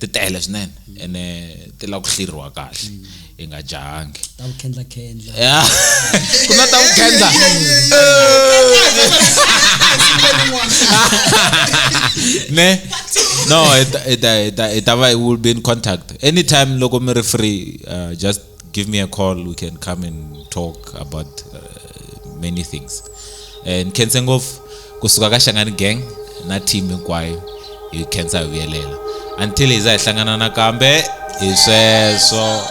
Ti tele swinene ene ti lava ku hleriwa kahle. Hi nga jahangi. Ta ku khendla khendla. Yeah. Ku na ta ku khendla. Ne? No, it it will be in contact. Anytime loko mi ri free, just give me a call. We can come and talk about many things. And khense ngopfu kusuka ka Shangani Gang na team hinkwayo hi khensa hi vuyelela. Until hi za hi hlangana nakambe hi sweswo.